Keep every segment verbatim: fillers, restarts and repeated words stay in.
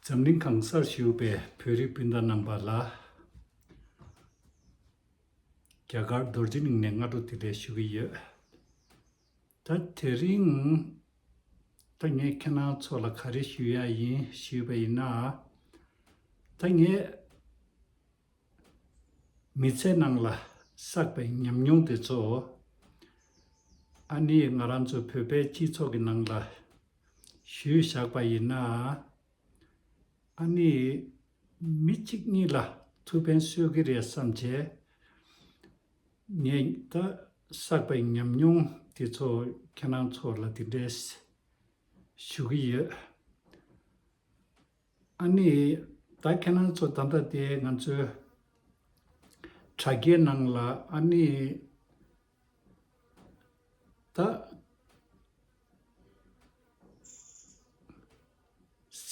འཛམ་གླིང་གང་སར་བཞུགས་པའི་བོད་རིགས་སྤུན་ཟླ་རྣམ་པ་ལ། རྒྱ་གར་རྡོ་རྗེ་གླིང་ནས་སྔ་དྲོ་བདེ་ལེགས་ཞུ་གི་ཡོད། ད་དེ་རིང་། ད་ངས་ཁྱེད་རང་ཚོ་ལ་ག་རེ་ཞུ་ཡ་ཡིན་ཞུས་པ་ཡིན་ན། ད་ངས་མི་ཚེ་ནང་ལ་བསགས་པའི་ཉམས་མྱོང་དེ་ཚོ། ཨ་ནི་ང་རང་ཚོ་བོད་པའི་སྤྱི་ཚོགས་ཀྱི་ནང་ལ་ཞུས་བཞག་པ་ཡིན་ན། ཨ་ནི་མི་གཅིག་གཉིས་ལ་ཐུགས་ཕན་གསོས་ཀྱི་རེད་བསམ་བྱས། ངས་ད་བསགས་པའི་ཉམས་མྱོང་དེ་ཚོ་ཁྱེད་རང་ཚོ་ལ་དེ་འདྲས་ཞུ་གི་ཡོད། ཨ་ནི་ད་ཁྱེད་རང་ཚོ་ད་ལྟ་དེ་ང་ཚོའི་དྲ་རྒྱའི་ནང་ལ་ཨ་ནི་ད་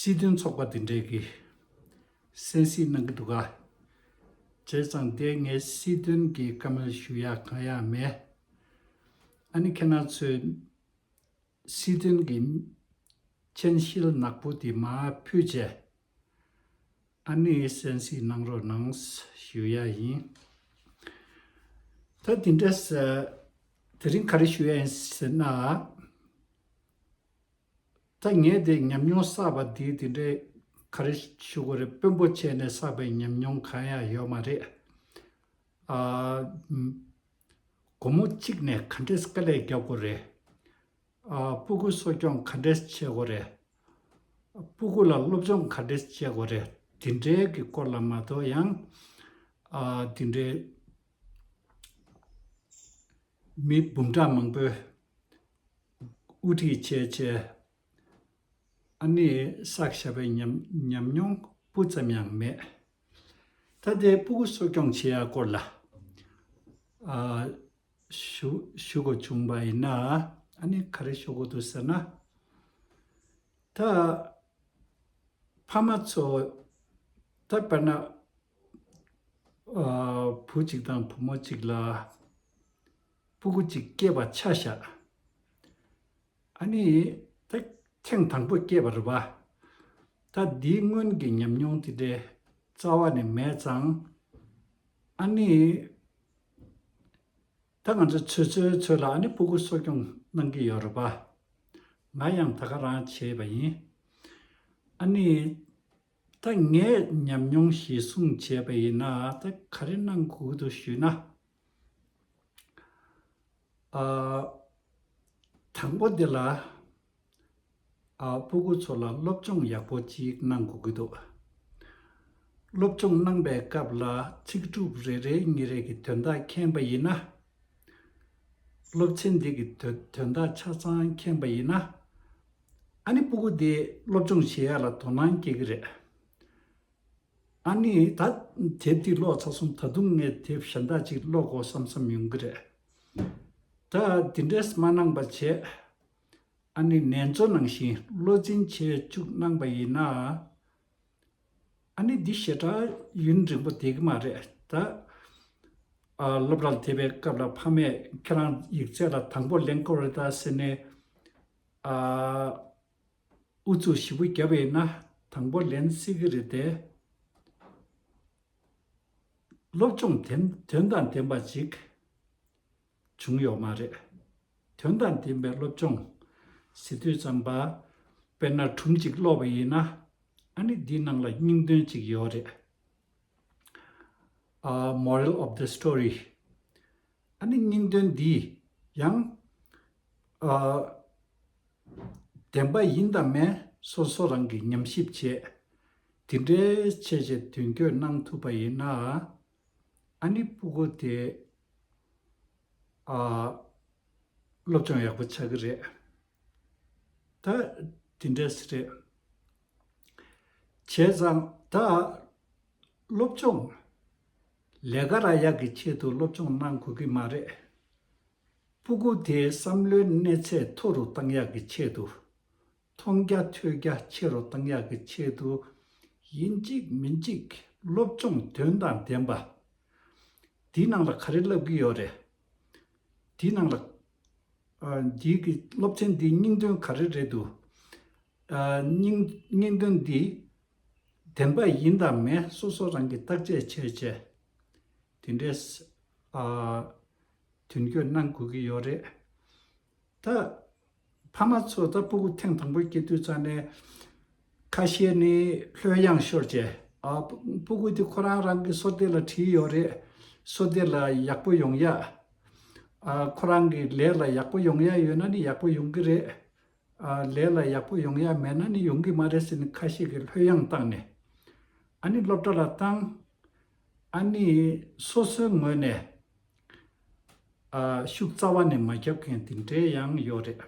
སྲིད་དོན་ཚོགས་པ་དེ་འདྲས་ཀྱིས་གསན་གཟིགས་གནང་གི་འདུག་ག་བྱས་ཙང་དེ་ངས་སྲིད་དོན་གྱི་བཀའ་མོལ་ཞུ་ཡ་གང་ཡང་མེད། ཨ་ནི་ཁྱེད་རང་ཚོས་སྲིད་དོན་གྱི་མཆན་ཤེལ་ནག་པོ་དེ་མར་ཕུད་བྱས། ཨ་ནི་གསན་གཟིགས་གནང་རོགས་གནང་ཞུ་ཡ་ཡིན། ད་དེ་འདྲས་དེ་རིང་ག་རེ་ཞུ་ཡ་ཡིན་ཟེར་ན། ད་ངས་དེ་ཉམས་མྱོང་བསགས་པ་དེ་དེ་འདྲས་ག་རེ་ཞུ་དགོས་རེད། དཔོན་པོ་བྱས་ནས་བསགས་པའི་ཉམས་མྱོང་གང་ཡང་ཡོད་མ་རེད། ཨ། སྒོར་མོ་གཅིག་ནས་ག་འདྲས་དཀའ་ལས་རྒྱག་དགོས་རེད། ཨ། སྤུ་གུ་གསོ་སྐྱོང་ག་འདྲས་བྱེད་དགོས་རེད། སྤུ་གུ་ལ་སློབ་སྦྱོང་ག་འདྲས་བྱེད་དགོས་རེད། དེ་འདྲའི་གི་སྐོར་ལ་མ་གཏོགས་ཡང་། ཨ། དེ་འདྲའི་མི་འབུམ་ཕྲག་མང་པོས་དབུ་ཁྲིད་བྱས་བྱས། ཨ་ནི་བསགས་བཞག་པའི་ཉམས་ཉམས་མྱོང་སྤུ་ཙམ་ཡང་མེད། ད་དེ་སྤུ་གུ་གསོ་སྐྱོང་བྱེད་ཡ་སྐོར་ལ། ཨ། ཞུ་ཞུ་དགོས་བྱུང་བ་ཡིན་ན། ཨ་ནི་ག་རེ་ཞུ་དགོས་འདུག་ཟེར་ན། ད་ཕ་མ་ཚོ་ད་དཔེར་ན། ཨ། བུ་གཅིག་དང་བུ་མོ་གཅིག་ལ་སྤུ་གུ་གཅིག་སྐྱེས་པ་ཆ་བཞག་ཨ་ནི་ད་ཐེངས་དང་པོ་སྐྱེས་པ་རེད་པ། ད་འདིའི་སྔོན་གྱི་ཉམས་མྱོང་དེ་འདྲའི་རྩ་བ་ནས་མེད་ཙང་། ཨ་ནི་ད་ང་ཚོ་ཚོད་ཚོད་ཚོད་ལ་ཨ་ནི་སྤུ་གུ་གསོ་སྐྱོང་གནང་གི་ཡོད་རེད་པ། ང་ཡང་ད་ག་རང་བྱས་པ་ཡིན། ཨ་ནི་ད་ངས་ཉམས་མྱོང་གཞིར་བཟུང་བྱས་པ་ཡིན་ན་ད་ག་རེ་གནང་དགོས་ཀྱི་འདུག་ཞུས་ན། ཨ། དང་པོ་དེ་ལ། ཨ། སྤུ་གུ་ཚོ་ལ་སློབ་སྦྱོང་ཡག་པོ་ཅིག་གནང་དགོས་ཀྱི་འདུག་སློབ་སྦྱོང་གནང་པའི་སྐབས་ལ་ཚིག་གྲུབ་རེ་རེ་གཉིས་རེ་གི་དོན་དག་མཁྱེན་པ་ཡིན་ན། སློབ་ཚན་འདི་གི་དོན་དོན་དག་ཆ་ཚང་མཁྱེན་པ་ཡིན་ན། ཨ་ནི་སྤུ་གུ་དེ་སློབ་སྦྱོང་བྱེད་ཡ་ལ་དོ་སྣང་སྐྱེ་གི་རེད། ཨ་ནི་ད་དེབ་འདི་ཀློག་ཚར་སོང་། ད་དུང་ངས་དེབ་གཞན་དག་ཅིག་ཀློག་དགོས་བསམ་བསམ་ཡོང་གི་རེད། ད་འདི་འདྲས་མ་གནང་པ་བྱས། ཨ་ནི་ནན་ཚོ་ནང་བཞིན་བློ་འཛིན་བྱས་བཅུག་གནང་པ་ཡིན་ན། ཨ་ནི་འདི་ཞེ་དྲག་ཡུན་རིང་པོ་བསྡད་ཀྱི་མ་རེད་ད། ཨ། སློབ་གྲྭ་ལ་བསྡད་པའི་སྐབས་ལ་ཕ་མས་ཁྱེད་རང་ཡིག་ཚད་ལ་དང་པོ་ལེན་དགོས་རེད་ད་ཟེར་ནས། ཨ། ཨུ་ཚུགས་ཞེ་པོ་བརྒྱབ་པ་ཡིན་ན་དང་པོ་ལེན་སྲིད་ཀྱི་རེད་དེ། སློབ་སྦྱོང་དོན་དོན་དང་ལྡན་པ་ཅིག་བྱུང་ཡོད་མ་རེད། དོན་དང་ལྡན་པའི་སློབ་སྦྱོང་ཟེར་དུས་ཙམ་པ། དཔེར་ན་སྒྲུང་ཅིག་ཀློག་པ་ཡིན་ན། ཨ་ནི་འདིའི་ནང་ལ་སྙིང་དོན་ཅིག་ཡོད་རེད། ཨ། Moral of the story། ཨ་ནི་སྙིང་དོན་འདི་ཡང་། ཨ། བདེན་པ་ཡིན་དང་མིན་སོ་སོ་རང་གིས་ཉམས་ཞིབ་བྱས། དེ་འདྲའི་བྱས་བྱས་དོན་འཁྱོལ་གནང་ཐུབ་པ་ཡིན་ན། ཨ་ནི་སྤུ་གུ་དེ། ཨ། སློབ་སྦྱོང་ཡག་པོ་ཆགས་ཀྱི་རེད། ད་དེ་འདྲས་རེད། བྱས་ཙང་ད་སློབ་སྦྱོང་ལས་ཀ་རག་ཡག་གི་ཆེད་དུ་སློབ་སྦྱོང་གནང་དགོས་ཀྱི་མ་རེད། སྤུ་གུ་དེའི་བསམ་བློའི་གནས་ཚད་མཐོ་རུ་གཏང་ཡག་གི་ཆེད་དུ། མཐོང་རྒྱ་ཐོས་རྒྱ་ཆེ་རུ་གཏང་ཡག་གི་ཆེད་དུ། ཡིན་གཅིག་མིན་གཅིག་སློབ་སྦྱོང་དོན་དང་ལྡན་པ་འདིའི་ནང་ལ་ག་རེ་བསླབ་ཀྱི་ཡོད་རེད། འདིའི་ནང་ལ། ཨ། འདིའི་གི་སློབ་ཚན་འདིའི་སྙིང་དོན་ག་རེ་རེད་འདུག་ཨ། སྙིང་སྙིང་དོན་འདི། བདེན་པ་ཡིན་དང་མིན་སོ་སོ་རང་གིས་བརྟག་དཔྱད་བྱས་བྱས། དེ་འདྲའི་ཨ་དོན་འཁྱོལ་གནང་དགོས་ཀྱི་ཡོད་རེད། ད་ཕ་མ་ཚོ་ད་སྤུ་གུ་ཐེངས་དང་པོ་སྐྱེས་དུས་ཙང་ནས་ཁ་ཤས་ནི་ལྷོད་ཡངས་ཤོར་བྱས། ཨ་སྤུ་གུ་དེ་ཁོ་རང་རང་གི་བསོད་བདེ་ལ་བྲིས་ཡོད་རེད། བསོད་བདེ་ལ་ཡག་པོ་ཡོང་ཡ། ཨ་ཁོ་རང་གི་ལས་ལ་ཡག་པོ་ཡོང་ཡ་ཡོད་ན་ནི་ཡག་པོ་ཡོང་གི་རེད། ཨ་ལས་ལ་ཡག་པོ་ཡོང་ཡ་མེད་ན་ནི་ཡོང་གི་མ་རེད་ཟེར་ནས་ཁ་ཤས་ཀྱིས་ལྷོད་ཡངས་བཏང་ནས་ཨ་ནི་སློབ་གྲྭ་ལ་བཏང་། ཨ་ནི་སོ་སོའི་ངོས་ནས་ཨ་ཤུགས་རྩ་བ་ནས་མ་བརྒྱབ་མཁན་དེ་འདྲའི་ཡང་ཡོད་རེད།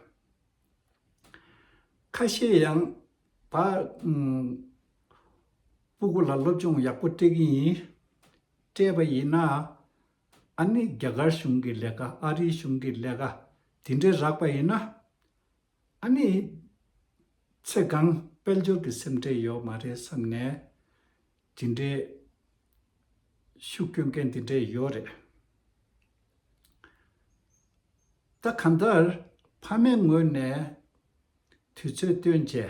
ཁ་ཤས་ཡང་ད་ཨུམ་སྤུ་གུ་ལ་སློབ་སྦྱོང་ཡག་པོ་སྤྲད་ཀྱི་ཡིན། སྤྲད་པ་ཡིན་ན་ཨ་ནི་རྒྱ་གར་གཞུང་གི་ལས་ཀ། ཨ་རིའི་གཞུང་གི་ལས་ཀ་དེ་འདྲའི་རག་པ་ཡིན་ན། ཨ་ནི་ཚེ་གང་དཔལ་འབྱོར་གྱི་སེམས་ཁྲལ་ཡོད་མ་རེད་བསམ་ནས་དེ་འདྲའི་ཤུགས་སྐྱོན་མཁན་དེ་འདྲའི་ཡོད་རེད། ད་གང་ལྟར་ཕ་མའི་ངོས་ནས་དུས་ཚོད་བཏོན་བྱས་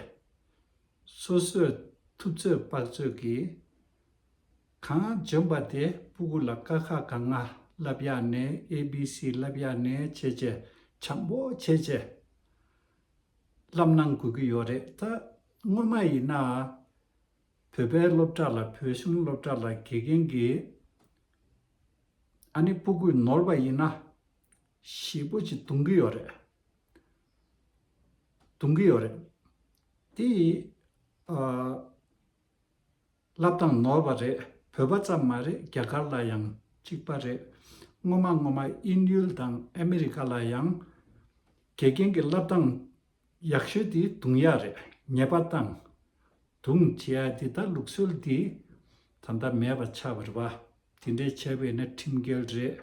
སོ་སོས་ཐུབ་ཚོད་དཔག་ཚོད་ཀྱིས་གང་འཇོན་པ་དེ་སྤུ་གུ་ལ་ཀ་ཁ་ག་ང་བསླབ་ཡག་ནས་ཨེ་བི་སི་བསླབ་ཡག་ནས་བྱས་བྱས་འཇམ་པོ་བྱས་བྱས་བསླབ་གནང་དགོས་ཀྱི་ཡོད་རེད། ད་སྔོན་མ་ཡིན་ན་བོད་པའི་སློབ་གྲྭ་ལ་བོད་གཞུང་སློབ་གྲྭ་ལ་དགེ་རྒན་གྱིས་ཨ་ནི་སྤུ་གུས་ནོར་བ་ཡིན་ན་ཞེ་པོ་ཅིག་རྡུང་གི་ཡོད་རེད། རྡུང་གི་ཡོད་རེད། དེ་ཡིས་ཨ་བསླབ་སྟངས་ནོར་བ་རེད། བོད་པ་ཙམ་མ་རེད། རྒྱ་གར་ལ་ཡང་གཅིག་པ་རེད། སྔོན་མ་སྔོན་མ་དབྱིན་ཡུལ་དང་ཨ་མི་རི་ཀ་ལ་ཡང་དགེ་རྒན་གྱི་བསླབ་སྟངས་ཡག་ཤོས་དེ་རྡུང་ཡག་རེད། ཉེས་པ་བཏང་། རྡུང་བྱེད་ཡག་དེ་ད་ལུགས་སྲོལ་དེ་ད་ལྟ་མེད་པ་ཆགས་པ་རེད་པ། དེ་འདྲའི་བྱས་པ་ཡིན་ན་ཁྲིམས་འགལ་རེད།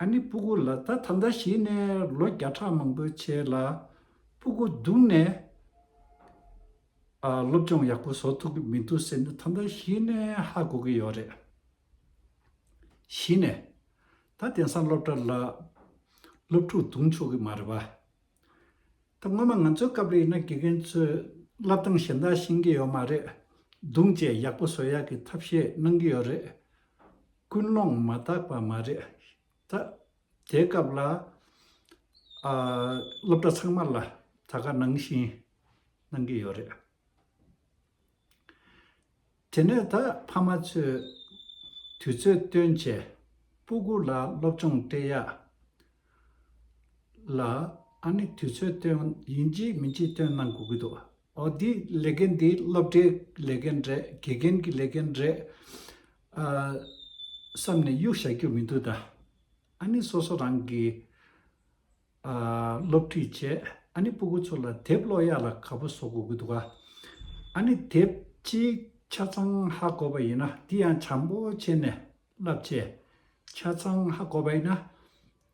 ཨ་ནི་སྤུ་གུ་ལ་ད་ད་ལྟ་གཞི་ནས་ལོ་བརྒྱ་ཕྲག་མང་པོའི་རྗེས་ལ་སྤུ་གུ་རྡུང་ནས་ཨ་སློབ་སྦྱོང་ཡག་པོ་བཟོ་ཐུབ་ཀྱི་མི་འདུག་ཟེར་ནས་ད་ལྟ་གཞི་ནས་ཧ་གོ་གི་ཡོད་རེད། གཞི་ནས་ད་དེང་སང་སློབ་གྲྭ་ལ་སློབ་ཕྲུག་རྡུང་ཆོག་གི་མ་རེད་པ། ད་སྔོན་མ་ང་ཚོའི་སྐབས་ལ་ཡིན་ན་དགེ་རྒན་ཚོས་བསླབ་སྟངས་གཞན་དག་ཤེས་ཀྱི་ཡོད་མ་རེད། རྡུང་བྱས་ཡག་པོ་བཟོ་ཡག་གི་ཐབས་ཤེས་གནང་གི་ཡོད་རེད། ཀུན་སློང་མ་དག་པ་མ་རེད། ད་དེའི་སྐབས་ལ་ཨ་སློབ་གྲྭ་ཚང་མ་ལ་ད་ག་ནང་བཞིན་གནང་གི་ཡོད་རེད། དེ་ནས་ད་ཕ་མ་ཚོས་དུས་ཚོད་བཏོན་བྱས་སྤུ་གུ་ལ་སློབ་སྦྱོང་སྤྲད་ཡག་ལ་ཨ་ནི་དུས་ཚོད་བཏོན་ཡིན་གཅིག་མིན་གཅིག་བཏོན་གནང་དགོས་ཀྱི་འདུག་ཨོ་འདི་ལས་འགན་འདི་སློབ་གྲྭའི་ལས་འགན་རེད། དགེ་རྒན་གྱི་ལས་འགན་རེད། ཨ་བསམ་ནས་གཡུག་བཞག་རྒྱུ་མི་འདུག་ད་ཨ་ནི་སོ་སོ་རང་གི་ཨ་སློབ་ཁྲིད་བྱས། ཨ་ནི་སྤུ་གུ་ཚོ་ལ་དེབ་ཀློག་ཡག་ལ་དགའ་པོ་བཟོ་དགོས་ཀྱི་འདུག་ག་ཨ་ནི་དེབ་གཅིག་ཆ་ཚང་ཧ་གོ་བ་ཡིན་ན་འདི་ཡང་བྱམས་པོ་བྱས་ནས་བསླབ་བྱས་ཆ་ཚང་ཧ་གོ་བ་ཡིན་ན།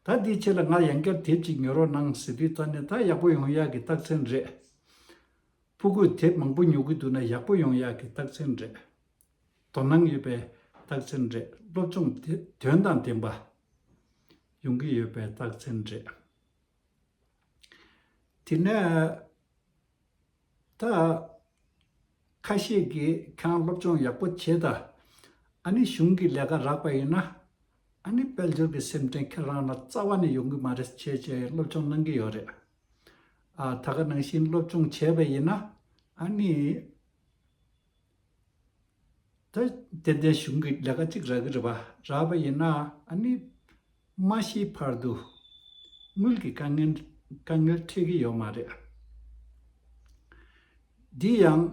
ད་འདིའི་ཆེད་ལ་ང་ཡང་བསྐྱར་དེབ་གཅིག་ཉོ་རོགས་གནང་ཟེར་དུས་ད་ནི་ད་ཡག་པོ་ཡོང་ཡག་གི་རྟགས་མཚན་རེད། སྤུ་གུས་དེབ་མང་པོ་ཉོ་གི་འདུག་ན་ཡག་པོ་ཡོང་ཡག་གི་རྟགས་མཚན་རེད། དོ་སྣང་ཡོད་པའི་རྟགས་མཚན་རེད། སློབ་སྦྱོང་དེ་དོན་དང་ལྡན་པ་ཡོང་གི་ཡོད་པའི་རྟགས་མཚན་རེད། དེ་ནས་ད་ཁ་ཤས་ཀྱིས་ཁྱེད་རང་སློབ་སྦྱོང་ཡག་པོ་བྱེད་དང་། ཨ་ནི་གཞུང་གི་ལས་ཀ་རག་པ་ཡིན་ན་ཨ་ནི་དཔལ་འབྱོར་གྱི་སེམས་ཁྲལ་ཁྱེད་རང་ལ་རྩ་བ་ནས་ཡོང་གི་མ་རེད་བྱས་བྱས་སློབ་སྦྱོང་གནང་གི་ཡོད་རེད། ཨ་ད་ག་ནང་བཞིན་སློབ་སྦྱོང་བྱས་པ་ཡིན་ན་ཨ་ནི། ད་ཏན་ཏན་གཞུང་གི་ལས་ཀ་གཅིག་རག་གི་རེད་པ། རག་པ་ཡིན་ན་ཨ་ནི་མ་ཤི་བར་དུ་དངུལ་གྱི་དཀའ་ངལ་དཀའ་ངལ་འཕྲད་ཀྱི་ཡོད་མ་རེད། འདི་ཡང་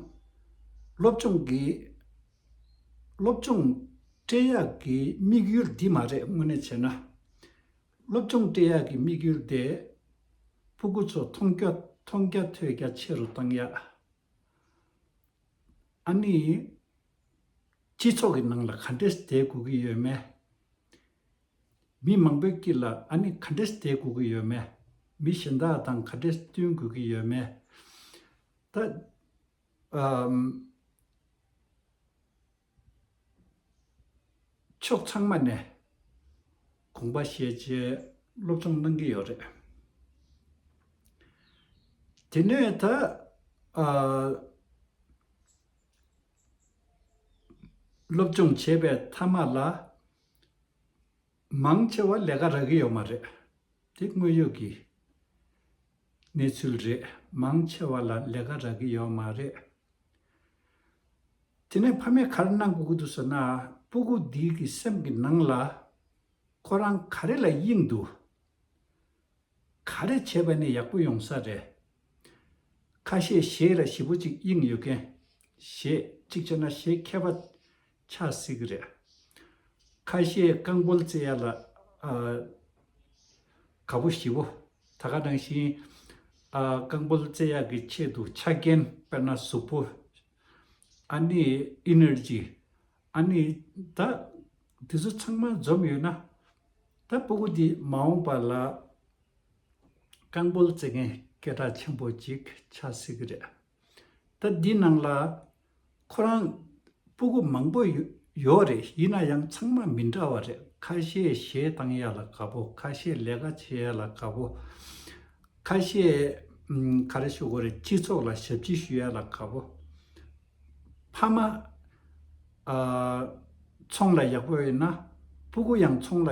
སློབ་སྦྱོང་གི་སློབ་སྦྱོང་སྤྲད་ཡག་གི་དམིགས་ཡུལ་འདི་མ་རེད། དངོས་གནས་བྱས་ན་སློབ་སྦྱོང་སྤྲད་ཡག་གི་དམིགས་ཡུལ་དེ་སྤུ་གུ་ཚོ་མཐོང་རྒྱ་མཐོང་རྒྱ་ཐོས་རྒྱ་ཆེ་རུ་བཏང་ཡག་ཨ་ནི། སྤྱི་ཚོགས་ཀྱི་ནང་ལ་ག་འདྲས་བསྡད་དགོས་ཀྱི་ཡོད་མེད། མི་མང་པོའི་དཀྱིལ་ལ་ཨ་ནི་ག་འདྲས་བསྡད་དགོས་ཀྱི་ཡོད་མེད། མི་གཞན་དག་དང་ག་འདྲས་བསྟུན་དགོས་ཀྱི་ཡོད་མེད། ད་ཨམ། ཕྱོགས་ཚང་མ་ནས་དགོངས་པ་བཞེས་བྱས་སློབ་སྦྱོང་གནང་གི་ཡོད་རེད། དེ་ནས་ད་ཨ། སློབ་སྦྱོང་བྱས་པའི་མཐའ་མ་ལ་མང་ཆེ་བ་ལས་ཀ་རག་གི་ཡོད་མ་རེད། དེ་དངོས་ཡོད་ཀྱི་གནས་ཚུལ་རེད། མང་ཆེ་བ་ལ་ལས་ཀ་རག་གི་ཡོད་མ་རེད། དེ་ནས་ཕ་མས་ག་རེ་གནང་དགོས་ཀྱི་འདུག་ཟེར་ན། སྤུ་གུ་འདི་གི་སེམས་ཀྱི་ནང་ལ་ཁོ་རང་ག་རེ་ལ་དབྱིངས་འདུག་ག་རེ་བྱས་པ་ནི་ཡག་པོ་ཡོང་ས་རེད། ཁ་ཤས་གཞས་ལ་ཞེ་པོ་ཅིག་དབྱིངས་ཡོད་མཁན། གཞས་གཅིག་བྱས་ན་གཞས་མཁས་པ་ཆགས་སྲིད་ཀྱི་རེད། ཁ་ཤས་རྐང་སྤོལ་རྩེ་ཡ་ལ་ཨ་དགའ་པོ་ཞེ་པོ། ད་ག་ནང་བཞིན་ཨ་རྐང་སྤོལ་རྩེ་ཡ་གི་ཆེད་དུ་ཆ་རྐྱེན། དཔེར་ན་གཟུགས་པོ། ཨ་ནི་ཨེ་ནར་ཇི། ཨ་ནི་ད་དེ་ཚོ་ཚང་མ་འཛོམས་ཡོད་ན། ད་སྤུ་གུ་འདི་མ་འོངས་པ་ལ་རྐང་སྤོལ་རྩེ་མཁན་སྐད་གྲགས་ཆེན་པོ་ཅིག་ཆགས་སྲིད་ཀྱི་རེད། ད་འདི་ནང་ལ་ཁོ་རང་སྤུ་གུ་མང་པོ་ཡོ་ཡོད་རེད། ཡིན་ན་ཡང་ཚང་མ་མི་འདྲ་བ་རེད། ཁ་ཤས་གཞས་བཏང་ཡ་ལ་དགའ་པོ། ཁ་ཤས་ལས་ཀ་བྱེད་ཡ་ལ་དགའ་པོ། ཁ་ཤས་ཨམ་ག་རེ་ཞུ་དགོས་རེད། སྤྱི་ཚོགས་ལ་ཞབས་ཕྱི་ཞུ་ཡ་ལ་དགའ་པོ། ཕ་མ་ཨ་ཚོང་ལ་ཡག་པོ་ཡོད་ན་སྤུ་གུ་ཡང་ཚོང་ལ་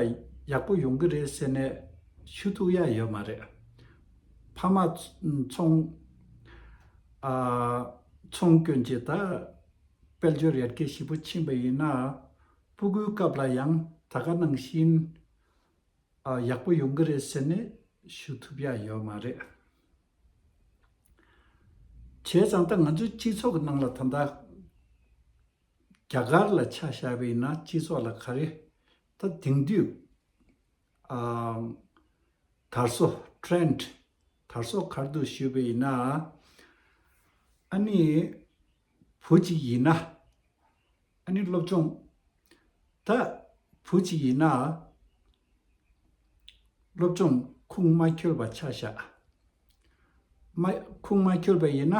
ཡག་པོ་ཡོང་གི་རེད་ཟེར་ནས་ཞུ་ཐུབ་ཡ་ཡོད་མ་རེད། ཕ་མ་ཚོང་ཨ་ཚོང་སྐྱོན་བྱེད་ད་དཔལ་འབྱོར་ཡར་རྒྱས་ཞེ་པོ་ཕྱིན་པ་ཡིན་ན། སྤུ་གུའི་སྐབས་ལ་ཡང་ད་ག་ནང་བཞིན་ཨ་ཡག་པོ་ཡོང་གི་རེད་ཟེར་ནས་ཞུ་ཐུབ་ཡ་ཡོད་མ་རེད། བྱས་ཙང་ད་ང་ཚོའི་སྤྱི་ཚོགས་ཀྱི་ནང་ལ་ད་ལྟ་རྒྱ་གར་ལ་ཆ་བཞག་པ་ཡིན་ན། སྤྱི་ཚོགས་ལ་ག་རེ་ད་དེང་དུས་ཨ་དར་སྲོལ་ཊེ་རེན་ཌི། དར་སྲོལ་ག་རེ་འདུག་ཞུས་པ་ཡིན་ན། ཨ་ནི་བུ་གཅིག་ཡིན་ན། ཨ་ནི་སློབ་སྦྱོང་། ད་བུ་གཅིག་ཡིན་ན་སློབ་སྦྱོང་ཁུངས་མ་འཁྱོལ་བ་ཆ་བཞག་མ་ཁུངས་མ་འཁྱོལ་བ་ཡིན་ན།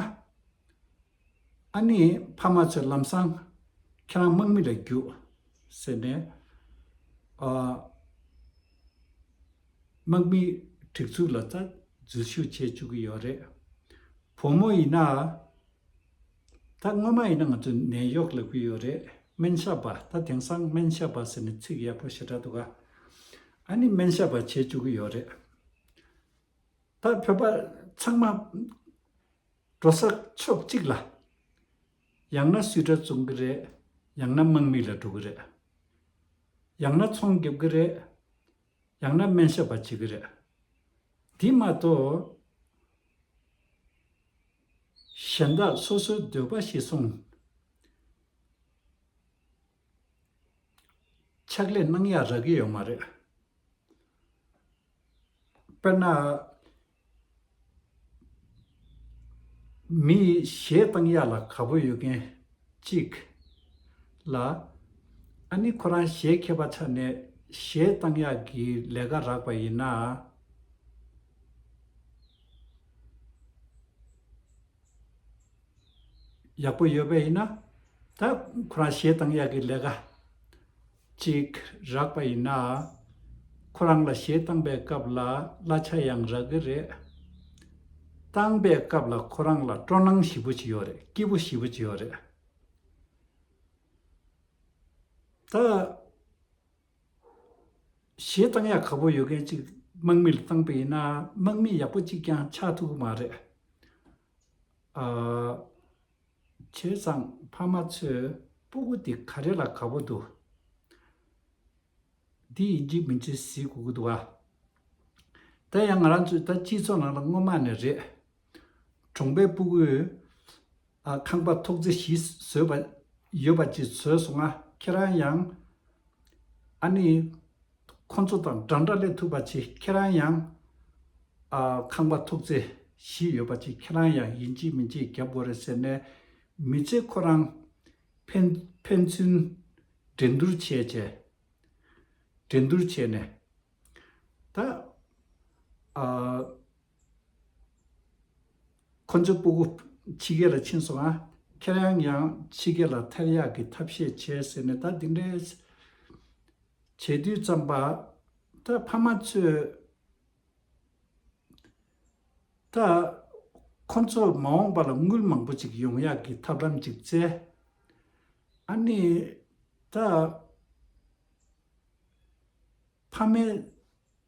ཨ་ནི་ཕ་མ་ཚོས་ལམ་སང་ཁྱེད་རང་དམག་མི་ལ་རྒྱུགས་ཟེར་ནས་ཨ་དམག་མིའི་སྒྲིག་འཛུགས་ལ་ད་འཛུལ་ཞུགས་བྱེད་བཅུག་གི་ཡོད་རེད། བུ་མོ་ཡིན་ན། ད་སྔོན་མ་ཡིན་ན་ང་ཚོས་ནད་གཡོག་ལབ་ཀྱི་ཡོད་རེད། སྨན་ཞབས་པ། ད་དེང་སང་སྨན་ཞབས་པ་ཟེར་ནས་ཚིག་ཡག་པོ་ཞེ་དྲག་འདུག་ག་ཨ་ནི་སྨན་ཞབས་པ་བྱེད་བཅུག་གི་ཡོད་རེད། ད་བོད་པ་ཚང་མ་འགྲོ་ས་ཕྱོགས་གཅིག་ལ། ཡང་ན་སུད་ཊར་བཙོང་གི་རེད། ཡང་ན་དམག་མི་ལ་འགྲོ་གི་རེད། ཡང་ན་ཚོང་རྒྱབ་ཀྱི་རེད། ཡང་ན་སྨན་ཞབས་པ་བྱེད་ཀྱི་རེད། འདི་མ་གཏོགས་གཞན་དག་སོ་སོའི་འདོད་པ་གཞིར་བཟུང་ཕྱག་ལས་གནང་ཡ་རག་གི་ཡོད་མ་རེད། དཔེར་ན། མི་གཞས་བཏང་ཡག་ལ་དགའ་པོ་ཡོད་མཁན་གཅིག་ལ། ཨ་ནི་ཁོ་རང་གཞས་མཁས་པ་ཆགས་ནས་གཞས་བཏང་ཡག་གི་ལས་ཀ་རག་པ་ཡིན་ན། ཡག་པོ་ཡོད་པ་ཡིན་ན། ད་ཁོ་རང་གཞས་བཏང་ཡག་གི་ལས་ཀ་ཅིག་རག་པ་ཡིན་ན། ཁོ་རང་ལ་གཞས་བཏང་པའི་སྐབས་ལ་གླ་ཆ་ཡང་རག་གི་རེད། བཏང་པའི་སྐབས་ལ་ཁོ་རང་ལ་སྤྲོ་སྣང་ཞེ་པོ་ཅིག་ཡོད་རེད། སྐྱིད་པོ་ཞེ་པོ་ཅིག་ཡོད་རེད། ད། གཞས་བཏང་ཡག་དགའ་པོ་ཡོད་མཁན་ཅིག་དམག་མི་ལ་བཏང་པ་ཡིན་ན་དམག་མི་ཡག་པོ་ཅིག་ཀྱང་ཆགས་ཐུབ་ཀྱི་མ་རེད། ཨ། བྱས་ཙང་ཕ་མ་ཚོས་སྤུ་གུ་དེ་ག་རེ་ལ་དགའ་པོ་འདུག་འདི་ཡིན་གཅིག་མིན་གཅིག་གཟིགས་དགོས་ཀྱི་འདུག་ག་ད་ཡང་ང་རང་ཚོའི་ད་སྤྱི་ཚོགས་ནང་ལ་སྔོན་མ་ནས་རེད། གྲོང་པའི་སྤུ་གུས་ཨ་ཁང་པ་ཐོག་བརྩེགས་བཞི་བཟོས་པ་ཡོད་པ་ཅིག་བཟོས་སོང་ང་། ཁྱེད་རང་ཡང་ཨ་ནི་ཁོང་ཚོ་དང་འདྲ་འདྲ་སླེབས་ཐུབ་པ་ཅིག་ཁྱེད་རང་ཡང་ཨ་ཁང་པ་ཐོག་བརྩེགས་བཞི་ཡོད་པ་ཅིག་ཁྱེད་རང་ཡང་ཡིན་གཅིག་མིན་གཅིག་རྒྱབ་དགོས་རེད་ཟེར་ནས། མི་ཚེ་ཁོ་རང་ཕན་ཕན་ཚུན་འགྲན་བསྡུར་བྱས་བྱས། འགྲན་བསྡུར་བྱས་ནས། ད་ཨ་ཁོ་ཚོའི་སྤུ་གུ་ཕྱི་རྒྱལ་ལ་ཕྱིན་སོང་ང་། ཁྱེད་རང་ཡང་ཕྱི་རྒྱལ་ལ་ཐར་ཡག་གི་ཐབས་ཤེས་བྱས་ཟེར་ནས། ད་འདི་འདྲའི་བྱེད་དུས་ཙམ་པ། ད་ཕ་མ་ཚོས་ད་ཁོ་ཚོ་མ་འོངས་པ་ལ་དངུལ་མང་པོ་ཅིག་ཡོང་ཡག་གི་ཐབས་ལམ་ཅིག་བཙལ། ཨ་ནི་ ད་ཕ་མའི་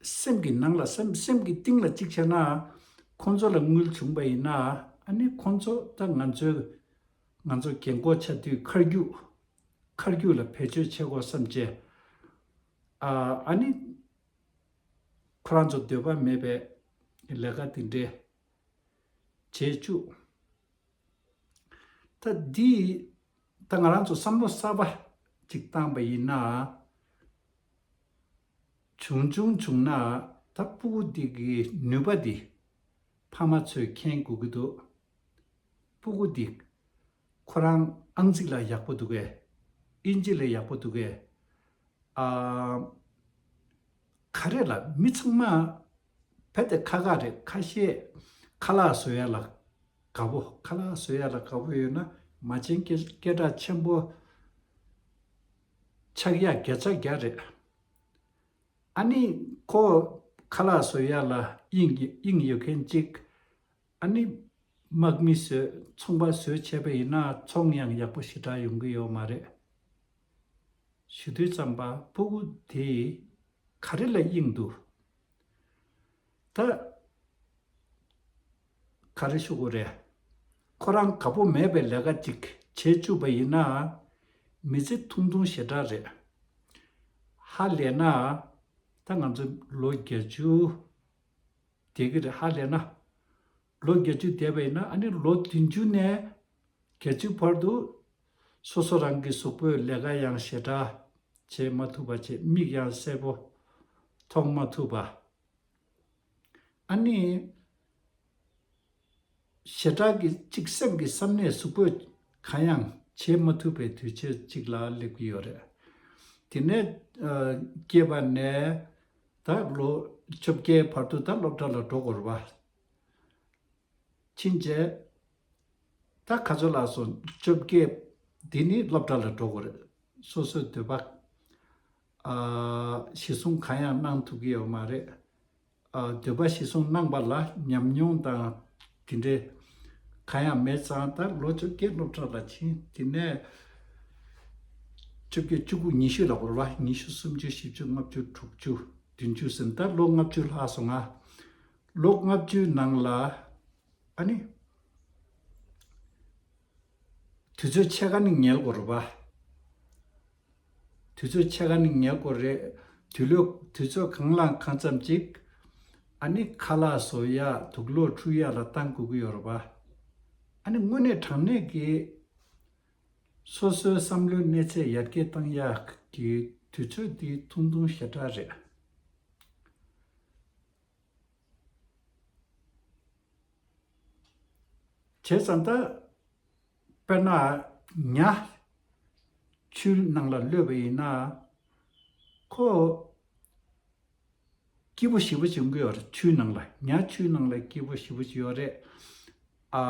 སེམས་ཀྱི་ནང་ལ་སེམས་སེམས་ཀྱི་གཏིང་ལ་གཅིག་བྱས་ན། ཁོང་ཚོ་ལ་དངུལ་བྱུང་པ་ཡིན་ན། ཨ་ནི་ཁོང་ཚོ་ད་ང་ཚོའི་ང་ཚོ་རྒན་གོག་ཆགས་དུས་ཁ་རྒྱུག་ཁ་རྒྱུག་ལ་བེད་སྤྱོད་བྱེད་དགོས་བསམ་བྱས། ཨ་ཨ་ནི་ཁོ་རང་ཚོ་འདོད་པ་མེད་པའི་ལས་ཀ་དེ་འདྲས་བྱེད་བཅུག་ད་འདི་ད་ང་རང་ཚོ་བསམ་བློ་གསར་པ་ཅིག་བཏང་པ་ཡིན་ན། བྱུང་བྱུང་བྱུང་ན་ད་སྤུ་གུ་འདི་གི་ནུས་པ་འདི་ཕ་མ་ཚོས་མཁྱེན་དགོས་ཀྱི་འདུག་སྤུ་གུ་འདི་ཁོ་རང་ཨང་རྩིས་ལ་ཡག་པོ་འདུག་གས། ཨིན་ཇི་ལ་ཡག་པོ་འདུག་གས། ཨ། ག་རེ་ལ་མི་ཚང་མ་བེད་དེ་ཁ་ཁ་རེད། ཁ་ཤས་ཁ་ལག་བཟོ་ཡ་ལ་དགའ་པོ། ཁ་ལག་བཟོ་ཡ་ལ་དགའ་པོ་ཡོད་ན་མ་བྱན་སྐད་སྐད་གྲགས་ཆེན་པོ་ཆགས་ཡ་བརྒྱ་ཆ་བརྒྱ་རེད། ཨ་ནི་ཁོ་ཁ་ལག་བཟོ་ཡ་ལ་དབྱིངས་དབྱིངས་ཡོད་མཁན་གཅིག་ཨ་ནི་དམག་མི་བཟོས་ཚོང་པ་བཟོས་བྱས་པ་ཡིན་ན་ཚོང་ཡང་ཡག་པོ་ཞེ་དྲག་ཡོང་གི་ཡོད་མ་རེད། ཞུ་དུས་ཙམ་པ་སྤུ་གུ་དེ་ག་རེ་ལ་དབྱིངས་འདུག་ད་ག་རེ་ཞུ་དགོས་རེད། ཁོ་རང་དགའ་པོ་མེད་པའི་ལས་ཀ་ཅིག་བྱེད་བཅུག་པ་ཡིན་ན། མི་ཚེ་ཐུང་ཐུང་ཞེ་དྲག་རེད། ཧ་ལས་ན་ད་ང་ཚོ་ལོ་བརྒྱད་ཅུ་བསྡད་ཀྱི་རེད། ཧ་ལས་ན་ལོ་བརྒྱད་ཅུ་བསྡད་པ་ཡིན་ན། ཨ་ནི་ལོ་བདུན་ཅུ་ནས་བརྒྱད་ཅུ་བར་དུ་སོ་སོ་རང་གི་གཟུགས་པོའི་ལས་ཀ་ཡང་ཞེ་དྲག་བྱེད་མ་ཐུབ་པ་བྱས། མིག་ཡང་གསལ་པོ་མཐོང་མ་ཐུབ་པ། ཨ་ནི་ཞེ་དྲག་གི་གཅིག་སེམས་ཀྱི་བསམ་ནས་གཟུགས་པོས་གང་ཡང་བྱེད་མ་ཐུབ་པའི་དུས་ཚོད་ཅིག་ལ་སླེབས་ཀྱི་ཡོད་རེད། དེ་ནས་ཨ་སྐྱེས་པ་ནས་ད་ལོ་བཅོ་བརྒྱད་བར་དུ་ད་སློབ་གྲྭ་ལ་འགྲོ་དགོས་རེད་པ། ཕྱིན་རྗེས་ད་ག་ཚོད་ལ་སོང་། བཅོ་བརྒྱད་འདི་ནི་སློབ་གྲྭ་ལ་འགྲོ་དགོས་རེད། སོ་སོའི་འདོད་པ་ཨ་གཞི་བཟུང་གང་ཡང་གནང་ཐུབ་ཀྱི་ཡོད་མ་རེད། ཨ་འདོད་པ་གཞི་བཟུང་གནང་པ་ལ་ཉམས་མྱོང་དང་དེ་འདྲའི་གང་ཡང་མེད་ཙང་། ད་ལོ་བཅོ་བརྒྱད་སློབ་གྲྭ་ལ་ཕྱིན། དེ་ནས་བཅོ་བརྒྱད་བཅུ་དགུ་ཉི་ཤུ་ལ་བོར་བ། ཉི་ཤུ་སུམ་ཅུ་བཞི་བཅུ་ལྔ་བཅུ་དྲུག་ཅུ་བདུན་ཅུ་ཟིན། ད་ལོ་ལྔ་བཅུ་ལྷག་སོང་ང་། ལོ་ལྔ་བཅུའི་ནང་ལ་ཨ་ནི་དུས་ཚོད་ཕྱེད་ཀ་ནི་ཉལ་དགོས་རེད་པ། དུས་ཚོད་ཕྱེད་ཀ་ནི་ཉལ་དགོས་རེད། དུས་ལོ་དུས་ཚོད་གང་ལ་གང་འཚམ་ཅིག་ཨ་ནི་ཁ་ལག་བཟོ་ཡ་དུག་ལོག་འཁྲུ་ཡ་ལ་བཏང་དགོས་ཀྱི་ཡོད་རེད་པ། ཨ་ནི་དངོས་གནས་དྲང་གནས་ཀྱི་སོ་སོའི་བསམ་བློའི་གནས་ཚད་ཡར་རྒྱས་བཏང་ཡག་གི་དུས་ཚོད་འདི་ཐུང་ཐུང་ཞེ་དྲག་རེད། བྱས་ཙང་ད་དཔེར་ན་ཉ་ཆུའི་ནང་ལ་གློད་པ་ཡིན་ན་ཁོ་སྐྱིད་པོ་ཞེ་པོ་ཅིག་ཡོང་གི་ཡོད་རེད། ཆུའི་ནང་ལ་ཉ་ཆུའི་ནང་ལ་སྐྱིད་པོ་ཞེ་པོ་ཅིག་ཡོད་རེད། ཨ་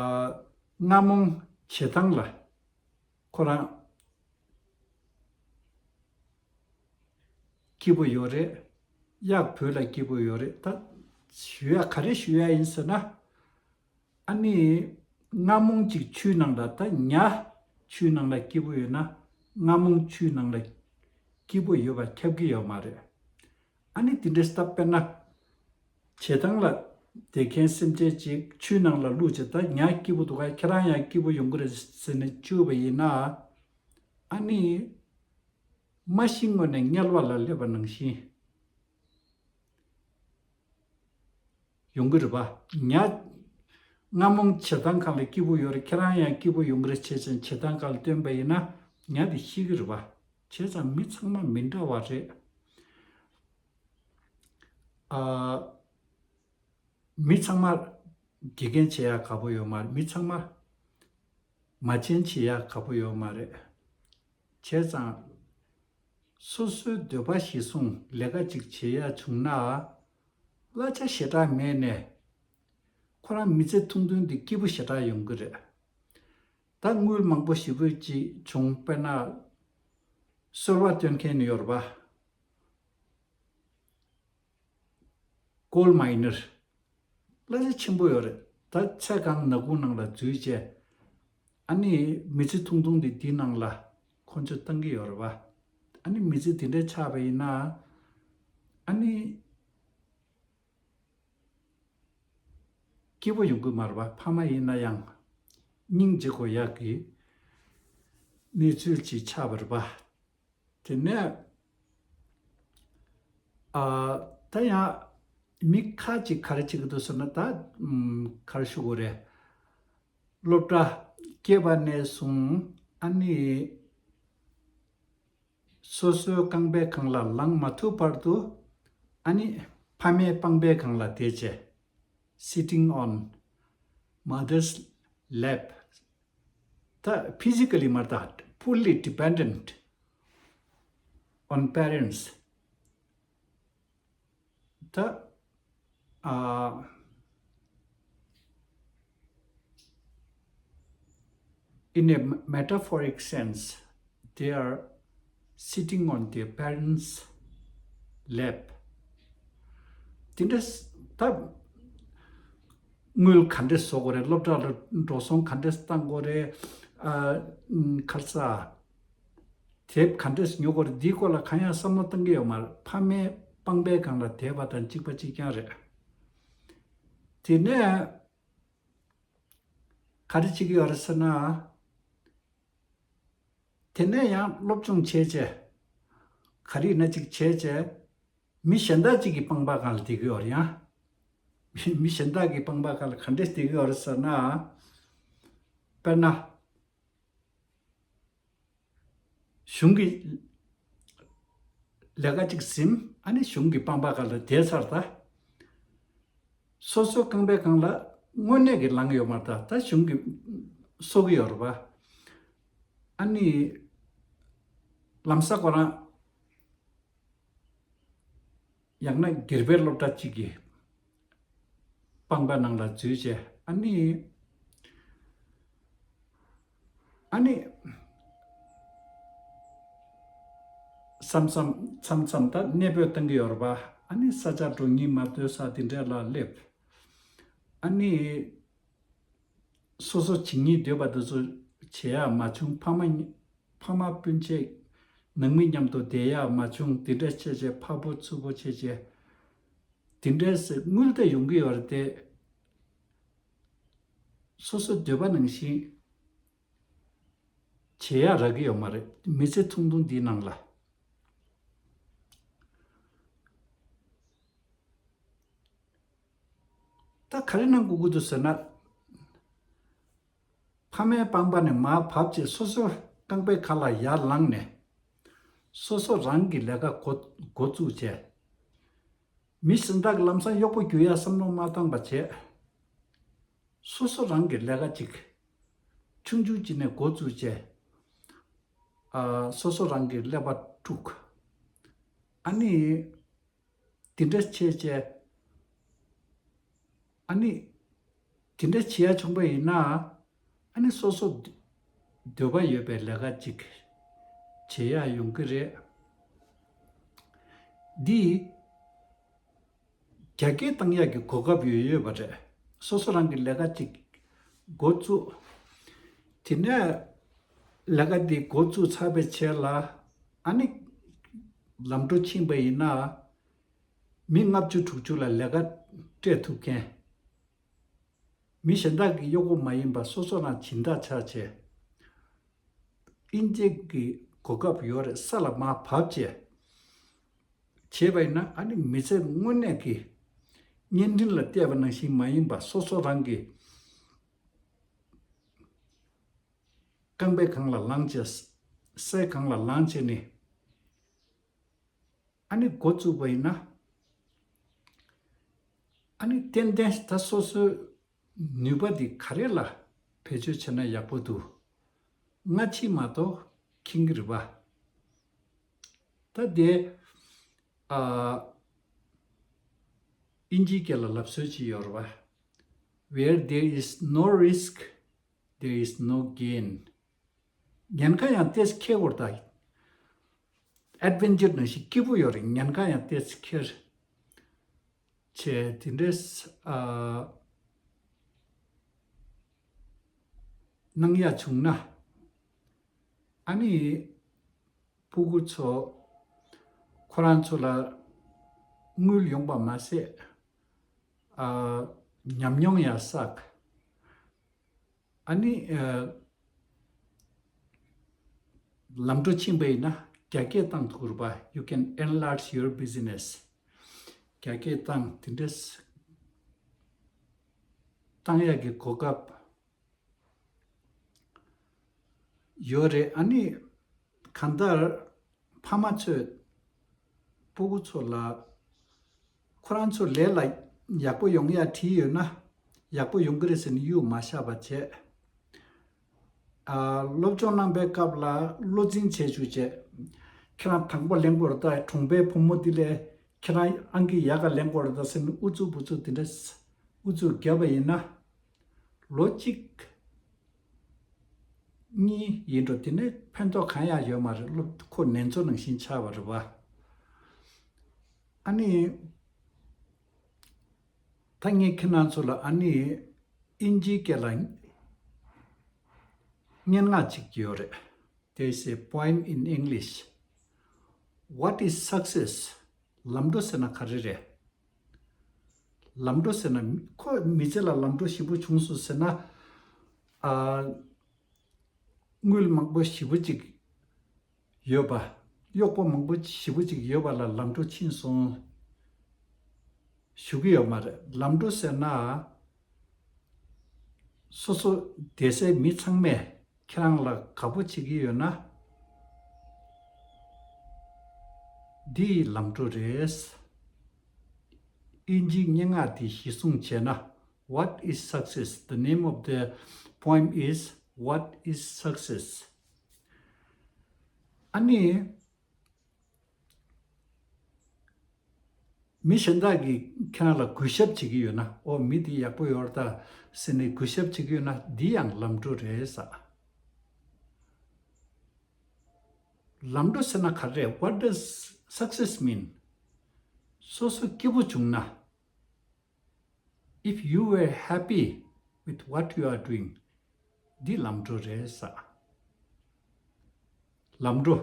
རྔ་མོང་བྱེ་ཐང་ལ་ཁོ་རང་སྐྱིད་པོ་ཡོད་རེད། གཡག་བོད་ལ་སྐྱིད་པོ་ཡོད་རེད། ད་ཞུ་ཡ་ག་རེ་ཞུ་ཡ་ཡིན་ཟེར་ན། ཨ་ནི་རྔ་མོང་གཅིག་ཆུའི་ནང་ལ། ད་ཉ་ཆུའི་ནང་ལ་སྐྱིད་པོ་ཡོད་ན་རྔ་མོང་ཆུའི་ནང་ལ་སྐྱིད་པོ་ཡོད་པ་ཁྱབ་ཀྱི་ཡོད་མ་རེད། ཨ་ནི་དེ་འདྲའི་སྟབས་དཔེར་ན་བྱེ་ཐང་ལ་བསྡད་མཁན་སེམས་ཅན་ཅིག་ཆུའི་ནང་ལ་བླུགས་བྱས། ད་ཉ་སྐྱིད་པོ་འདུག་ག་ཁྱེད་རང་ཡང་སྐྱིད་པོ་ཡོང་གི་རེད་ཟེར་ནས་བཅུག་པ་ཡིན་ན། ཨ་ནི་མ་ཤི་སྔོན་ནས་དམྱལ་བ་ལ་སླེབས་པ་ནང་བཞིན་ཡོང་གི་རེད་པ། ཉ་རྔ་མོང་བྱེ་ཐང་སྒང་ལ་སྐྱིད་པོ་ཡོད་རེད། ཁྱེད་རང་ཡང་སྐྱིད་པོ་ཡོང་གི་རེད་བྱས་ཙང་བྱེ་ཐང་སྒང་ལ་བཏོན་པ་ཡིན་ན་ཉ་དེ་ཤི་གི་རེད་པ། བྱས་ཙང་མི་ཚང་མ་མི་འདྲ་བ་རེད། ཨ། མི་ཚང་མ་དགེ་རྒན་བྱེད་ཡག་དགའ་པོ་ཡོད་མ་རེད། མི་ཚང་མ་མ་བྱན་བྱེད་ཡག་དགའ་པོ་ཡོད་མ་རེད། བྱས་ཙང་སོ་སོའི་འདོད་པ་གཞིར་བཟུང་ལས་ཀ་ཅིག་བྱེད་ཡག་བྱུང་ན། གླ་ཆ་ཞེ་དྲག་མེད་ནས་ཁོ་རང་མི་ཚེ་ཐུང་ཐུང་འདི་སྐྱིད་པོ་ཞེ་དྲག་ཡོང་གི་རེད། ད་དངུལ་མང་པོ་ཞེ་པོ་ཅིག་བྱུང་། དཔེར་ན་སོལ་བ་བཏོན་མཁན་ཡོད་རེད་པ། ཀོལ་མའི་ནར། གླ་ཆ་ཆེན་པོ་ཡོད་རེད། ད་ཚེ་གང་ནག་ཁུང་ནང་ལ་འཛུལ་བྱས། ཨ་ནི་མི་ཚེ་ཐུང་ཐུང་འདི་འདི་ནང་ལ་ཁོ་ཚོས་བཏང་གི་ཡོད་རེད་པ། ཨ་ནི་མི་ཚེ་དེ་འདྲ་ཆགས་པ་ཡིན་ན། ཨ་ནི་སྐྱིད་པོ་ཡོང་གི་མ་རེད་པ། ཕ་མ་ཡིན་ན་ཡང་སྙིང་རྗེ་དགོས་ཡག་གི་གནས་ཚུལ་ཅིག་ཆགས་པ་རེད་པ། དེ་ནས་ཨ་ད་ཡང་མི་ཁ་ཅིག་ག་རེ་བྱེད་ཀྱི་འདུག་ཟེར་ན། ད་ཨམ་ག་རེ་ཞུ་དགོས་རེད། སློབ་གྲྭ་སྐྱེས་པ་ནས་བཟུང་ཨ་ནི་སོ་སོའི་རྐང་པའི་སྒང་ལ་ལངས་མ་ཐུབ་བར་དུ། ཨ་ནི་ཕ་མའི་པང་པའི་སྒང་ལ་བསྡད་བྱས། Sitting on mother's lap. ད་physically མ་རེད། ད་fully dependent on parents. ད་ཨ་in a metaphoric sense, they are sitting on their parents' lap. དེ་འདྲ་ད་དངུལ་ག་འདྲས་བཟོ་དགོས་རེད། སློབ་གྲྭ་ལ་འགྲོ་སོང་ག་འདྲས་བཏང་དགོས་རེད། ཨ་ཁ་ས་དེབ་ག་འདྲས་ཉོ་དགོས་རེད། འདིའི་སྐོར་ལ་གང་ཡང་བསམ་བློ་བཏང་གི་ཡོད་མ་རེད། ཕ་མའི་པང་པའི་སྒང་ལ་བསྡད་པ་དང་གཅིག་པ་གཅིག་རྐྱང་རེད། དེ་ནས་ག་རེ་བྱེད་ཀྱི་ཡོད་རེད་ཟེར་ན། དེ་ནས་ཡང་སློབ་སྦྱོང་བྱས་བྱས། ག་རེ་ཡིན་ན་ཅིག་བྱས་བྱས། མི་གཞན་དག་ཅིག་གི་པང་པ་སྒང་ལ་བསྡད་ཀྱི་ཡོད་རེད་ཡ། མི་གཞན་དག་གི་པང་པ་སྒང་ལ་ག་འདྲས་བསྡད་ཀྱི་ཡོད་རེད་ཟེར་ན། དཔེར་ན། གཞུང་གི་ལས་ཀ་ཅིག་ཟིན། ཨ་ནི་གཞུང་གི་པང་པ་སྒང་ལ་བསྡད་ཚར། ད་སོ་སོའི་རྐང་པའི་སྒང་ལ་དངོས་གནས་ཀྱི་ལངས་ཡོད་མ་རེད། ད་ད་གཞུང་གི་གསོ་གི་ཡོད་རེད་པ། ཨ་ནི་ལམ་སང་ཁོ་རང་ཡང་ན་སྒེར་པའི་སློབ་གྲྭ་གཅིག་གི་པང་པ་ནང་ལ་འཛུལ་བྱས། ཨ་ནི་ཨ་ནི་མཚམས་མཚམས་མཚམས་མཚམས་ད་གནས་སྤོས་བཏང་གི་ཡོད་རེད་པ། ཨ་ནི་ས་ཆ་འགྲོ་སྙིང་མ་འདོད་ས་དེ་འདྲ་ལ་སླེབས། ཨ་ནི་སོ་སོ་བྱེད་སྙིང་འདོད་པ་དེ་ཚོ་བྱེད་ཡག་མ་བྱུང་། ཕ་མ་ཕ་མ་སྤུན་མཆེད་ནང་མི་མཉམ་དུ་བསྡད་ཡག་མ་བྱུང་། དེ་འདྲ་བྱས་བྱས་ཕར་བུ་ཚུར་བུ་བྱས་བྱས། དེ་འདྲའི་དངུལ་དེ་ཡོང་གི་ཡོད་རེད་དེ། སོ་སོ་འདོད་པ་ནང་བཞིན་བྱེད་ཡག་རག་གི་ཡོད་མ་རེད། མི་ཚེ་ཐུང་ཐུང་འདིའི་ནང་ལ། ད་ག་རེ་གནང་དགོས་ཀྱི་འདུག་ཟེར་ན། ཕ་མའི་པང་པ་ནས་མར་བབས་བྱས། སོ་སོའི་རྐང་པའི་ཁ་ལ་ཡར་ལངས་ནས། སོ་སོ་རང་གི་ལས་ཀ་འགོ་འགོ་བཙུགས་བྱས། མི་གཞན་དག་གི་ལམ་སང་གཡོག་པོ་རྒྱུག་ཡག་བསམ་བློ་མ་བཏང་པ་བྱས། སོ་སོ་རང་གི་ལས་ཀ་ཅིག་ཆུང་ཆུང་ཅིག་ནས་འགོ་བཙུགས་བྱས། ཨ་སོ་སོ་རང་གི་ཀླད་པ་དཀྲུགས། ཨ་ནི་དེ་འདྲ་བྱས་བྱས། ཨ་ནི་དེ་འདྲ་བྱེད་ཡག་བྱུང་པ་ཡིན་ན། ཨ་ནི་སོ་སོ་འདོད་པ་ཡོད་པའི་ལས་ཀ་ཅིག་བྱེད་ཡག་ཡོང་གི་རེད། འདི་རྒྱ་སྐྱེད་བཏང་ཡག་གི་གོ་སྐབས་ཡོད་ཡོད་པ་རེད། སོ་སོ་རང་གི་ལས་ཀ་ཅིག་འགོ་བཙུགས། དེ་ནས་ལས་ཀ་འདི་འགོ་བཙུགས་ཚར་བའི་རྗེས་ལ། ཨ་ནི་ལམ་འགྲོ་ཕྱིན་པ་ཡིན་ན། མི་ལྔ་བཅུ་དྲུག་ཅུ་ལ་ལས་ཀ་སྤྲད་ཐུབ་མཁན། མི་གཞན་དག་གི་གཡོག་པོ་མ་ཡིན་པ་སོ་སོ་རང་སྦྱིན་བདག་ཆགས་བྱས། དབྱེ་འབྱེད་ཀྱི་གོ་སྐབས་ཡོད་རེད། ས་ལ་མར་བབས་བྱས། བྱས་པ་ཡིན་ན། ཨ་ནི་མི་ཚེ་དངོས་གནས་ཀྱི་བརྙན་འཕྲིན་ལ་བལྟས་པ་ནང་བཞིན་མ་ཡིན་པ། སོ་སོ་རང་གི་རྐང་པའི་སྒང་ལ་ལངས་བྱས། སའི་སྒང་ལ་ལངས་བྱས་ནས། ཨ་ནི་འགོ་བཙུགས་པ་ཡིན་ན། ཨ་ནི་ཏན་ཏན་ད་སོ་སོའི་ནུས་པ་འདི་ག་རེ་ལ་བེད་སྤྱོད་བྱས་ན་ཡག་པོ་འདུག་སྔ་ཕྱི་མ་གཏོགས་མཁྱེན་གྱི་རེད་པ། ད་དེ་ཨ་དབྱིན་ཇིའི་སྐད་ལ་ལབ་སྲོལ་ཅིག་ཡོད་རེད་པ། Where there is no risk, there is no gain. ཉེན་ཁ་ཡང་ཏོག་ཙམ་འཁྱེར་དགོས་རེད་ད། ཨེཌ་ཝེན་ཅར་ནང་བཞིན་སྐྱིད་པོ་ཡོད་རེད། ཉེན་ཁ་ཡང་ཏོག་ཙམ་འཁྱེར་བྱས། དེ་འདྲས་ཨ་གནང་ཡག་བྱུང་ན། ཨ་ནི་ སྤུ་གུ་ཚོ་ཁོ་རང་ཚོ་ལ་དངུལ་ཡོང་པ་མ་ཟད། ཨ། ཉམས་མྱོང་ཡང་བསགས། ཨ་ནི། ཨ། ལམ་འགྲོ་ཕྱིན་པ་ཡིན་ན་རྒྱ་སྐྱེད་བཏང་ཐུབ་རེད་པ། You can enlarge your business. རྒྱ་སྐྱེད་བཏང་དེ་འདྲས་བཏང་ཡག་གི་གོ་སྐབས་ཡོད་རེད། ཨ་ནི་གང་ལྟར་ཕ་མ་ཚོས་སྤུ་གུ་ཚོ་ལ་ཁོ་རང་ཚོ་ལས་ལ་ཡག་པོ་ཡོང་ཡག་བྲིས་ཡོད་ན་ཡག་པོ་ཡོང་གི་རེད་ཟེར་ནས་གཡུག་མ་བཞག་པ་བྱས། ཨ། སློབ་སྦྱོང་གནང་པའི་སྐབས་ལ་བློ་འཛིན་བྱས་བཅུག་བྱས། ཁྱེད་རང་དང་པོ་ལེན་དགོས་རེད་ད། གྲོང་པའི་བུ་མོ་འདི་ལས་ཁྱེད་རང་ཨང་ཀི་ཡག་ག་ལེན་དགོས་རེད་ད་ཟེར་ནས་ཨུ་ཚུགས་བུ་ཚུགས་དེ་འདྲ་ཨུ་ཚུགས་བརྒྱབ་པ་ཡིན་ན། ལོ་གཅིག་གཉིས་ཡིན་འགྲོ། དེ་ནས་ཕན་ཐོགས་གང་ཡང་ཡོད་མ་རེད། སློབ་ཁོ་ནེ་ཙོ་ནང་བཞིན་ཆགས་པ་རེད་པ། ཨ་ནི། ད་ངས་ཁྱེད་རང་ཚོ་ལ་ཨ་ནི་ཨིན་ཇིའི་སྐད་ལ་སྙན་ངག་ཅིག་ཡོད་རེད། There is a poem in English. What is success? ལམ་འགྲོ་ཟེར་ན་ག་རེ་རེད། ལམ་འགྲོ་ཟེར་ན་ཁོ་མི་ཚེ་ལ་ལམ་འགྲོ་ཞེ་པོ་བྱུང་སོང་ཟེར་ན། ཨ། དངུལ་མང་པོ་ཞེ་པོ་ཅིག་ཡོད་པ། གཡོག་པོ་མང་པོ་ཞེ་པོ་ཅིག་ཡོད་པ་ལ་ལམ་འགྲོ་ཕྱིན་སོང་ཞུ་གི་ཡོད་མ་རེད། ལམ་འགྲོ་ཟེར་ན་སོ་སོ་བསྡད་སའི་མི་ཚང་མས་ཁྱེད་རང་ལ་དགའ་པོ་བྱེད་ཀྱི་ཡོད་ན་འདི་ལམ་འགྲོ་རེད། ཨིན་ཇིའི་སྙན་ངག་འདི་གཞི་བཟུང་བྱས་ན། What is success? The name of the poem is What is success? ཨ་ནི། མི་གཞན་དག་གིས་ཁྱེད་རང་ལ་གུས་ཞབས་བྱེད་ཀྱི་ཡོད་ན། ཨོ། མི་འདི་ཡག་པོ་ཡོད་རེད་ད་ཟེར་ནས་གུས་ཞབས་བྱེད་ཀྱི་ཡོད་ན་འདི་ཡང་ལམ་འགྲོ་རེད་ཟེར། ལམ་འགྲོ་ཟེར་ན་ག་རེ་རེད། What does success mean? སོ་སོ་སྐྱིད་པོ་བྱུང་ན། If you were happy with what you are doing, འདི་ལམ་འགྲོ་རེད་ཟེར། ལམ་འགྲོ།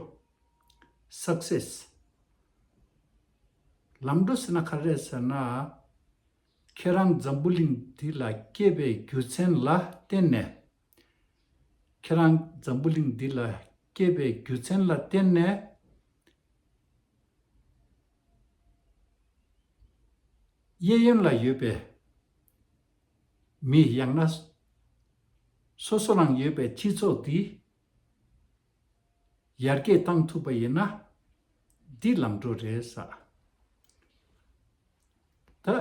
Success. ལམ་འགྲོ་ཟེར་ན་ག་རེ་རེད་ཟེར་ན། ཁྱེད་རང་འཛམ་བུ་གླིང་འདི་ལ་སྐྱེས་པའི་རྒྱུ་མཚན་ལ་བརྟེན་ནས། ཁྱེད་རང་འཛམ་བུ་གླིང་འདི་ལ་སྐྱེས་པའི་རྒྱུ་མཚན་ལ་བརྟེན་ནས། གཡས་གཡོན་ལ་ཡོད་པའི་མི། ཡང་ན་སོ་སོ་རང་ཡོད་པའི་སྤྱི་ཚོགས་འདི་ཡར་རྒྱས་བཏང་ཐུབ་པ་ཡིན་ན་འདི་ལམ་འགྲོ་རེད་ཟེར། ད།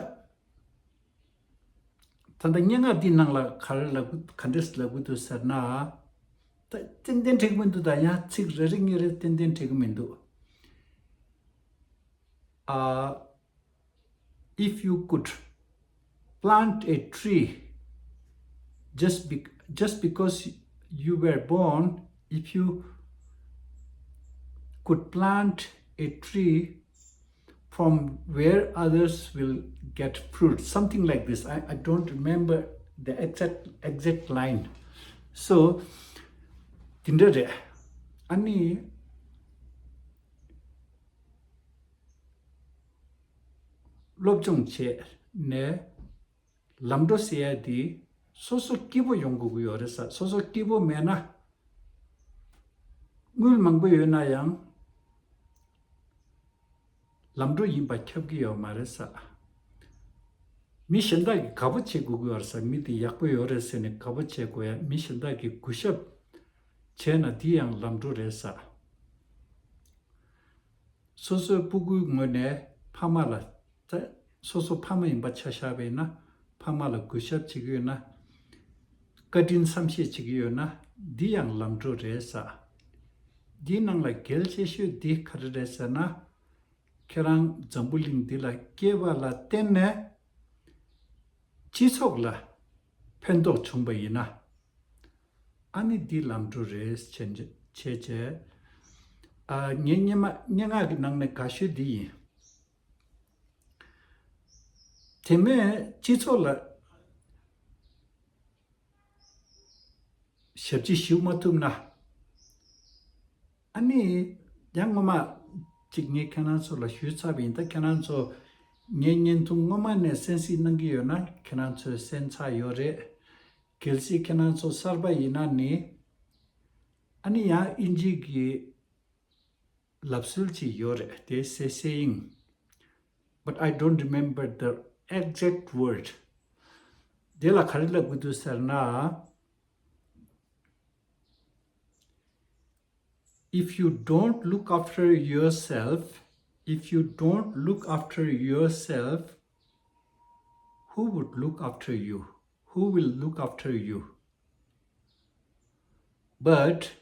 ད་ལྟ་སྙན་ངག་འདིའི་ནང་ལ་ག་རེ་ལབ་ག་འདྲས་ལབ་གི་འདུག་ཟེར་ན། ད་ཏན་ཏན་འགྲིག་མི་འདུག་ད་ཡང་ཚིག་རེ་རེ་གཉིས་རེ་ཏན་ཏན་འགྲིག་གི་མི་འདུག་ཨ། If you could plant a tree just be, just because you were born, if you could plant a tree from where others will get fruit, something like this. I, I don't remember the exact, exact line. So, དེ་འདྲ་རེད། ཨ་ནི། སློབ་སྦྱོང་བྱས་ནས་ལམ་འགྲོ་ཟེར་ཡ་དེ་སོ་སོ་སྐྱིད་པོ་ཡོང་དགོས་ཀྱི་ཡོད་རེད་ཟེར། སོ་སོ་སྐྱིད་པོ་མེད་ན། དངུལ་མང་པོ་ཡོད་ན་ཡང་ལམ་འགྲོ་ཡིན་པ་ཁྱབ་ཀྱི་ཡོད་མ་རེད་ཟེར། མི་གཞན་དག་གིས་དགའ་པོ་བྱེད་དགོས་ཀྱི་ཡོད་རེད་ཟེར། མི་དེ་ཡག་པོ་ཡོད་རེད་ཟེར་ནས་དགའ་པོ་བྱེད་དགོས་ཡ། མི་གཞན་དག་གིས་གུས་ཞབས་བྱས་ན་དེ་ཡང་ལམ་འགྲོ་རེད་ཟེར། སོ་སོའི་སྤུ་གུའི་ངོས་ནས་ཕ་མ་ལ། ད་སོ་སོ་ཕ་མ་ཡིན་པ་ཆ་བཞག་པ་ཡིན་ན། ཕ་མ་ལ་གུས་ཞབས་བྱེད་ཀྱི་ཡོད་ན། བཀའ་དྲིན་བསམ་ཤེས་བྱེད་ཀྱི་ཡོད་ན། འདི་ཡང་ལམ་འགྲོ་རེད་ཟེར། འདིའི་ནང་ལ་གལ་ཆེ་ཤོས་འདི་ག་རེ་རེད་ཟེར་ན། ཁྱེད་རང་འཛམ་བུ་གླིང་འདི་ལ་སྐྱེས་པ་ལ་བརྟེན་ནས་སྤྱི་ཚོགས་ལ་ཕན་ཐོགས་བྱུང་པ་ཡིན་ན། ཨ་ནི་འདི་ལམ་འགྲོ་རེད་བྱས་བྱས། ཨ། ངའི་སྙན་མ་སྙན་ངག་གི་ནང་ནས་དགའ་ཤོས་འདི་ཡིན། དེ་མིན་སྤྱི་ཚོགས་ལ་ཞབས་ཕྱི་ཞུ་མ་ཐུབ་ན། ཨ་ནི་ ཡང་སྔོན་མ་གཅིག་ངས་ཁྱེད་རང་ཚོ་ལ་ཞུས་ཚར་བ་ཡིན། ད་ཁྱེད་རང་ཚོ་ངའི་བརྙན་ཐུང་སྔོན་མ་ནས་གསན་གཟིགས་གནང་གི་ཡོད་ན་ཁྱེད་རང་ཚོས་གསན་ཚར་ཡོད་རེད། གལ་སྲིད་ཁྱེད་རང་ཚོ་གསར་པ་ཡིན་ན་ནི། ཨ་ནི་ཡང་ཨིན་ཇི་གི་ལབ་སྲོལ་ཅིག་ཡོད་རེད། དེ་སེ་སེ་ཡིན། But I don't remember the exact word. དེ་ལ་ག་རེ་ལབ་དགོས་འདུག་ཟེར་ན། If you don't look after yourself, if you don't look after yourself, who would look after you? Who will look after you? But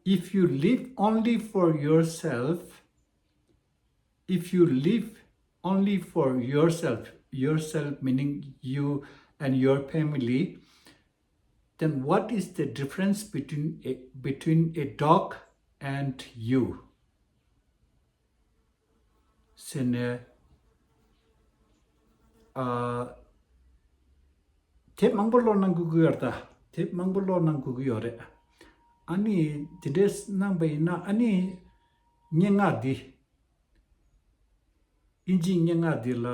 if you live only for yourself, if you live only for yourself, yourself meaning you and your family, then what is the difference between a, between a dog and you? ཟེར་ནས། ཨ། དེབ་མང་པོ་ཀློག་གནང་དགོས་ཀྱི་ཡོད་རེད། ད་དེབ་མང་པོ་ཀློག་གནང་དགོས་ཀྱི་ཡོད་རེད། ཨ་ནི་དེ་འདྲས་གནང་པ་ཡིན་ན། ཨ་ནི་སྙན་ངག་འདི། ཨིན་ཇིའི་སྙན་ངག་འདི་ལ་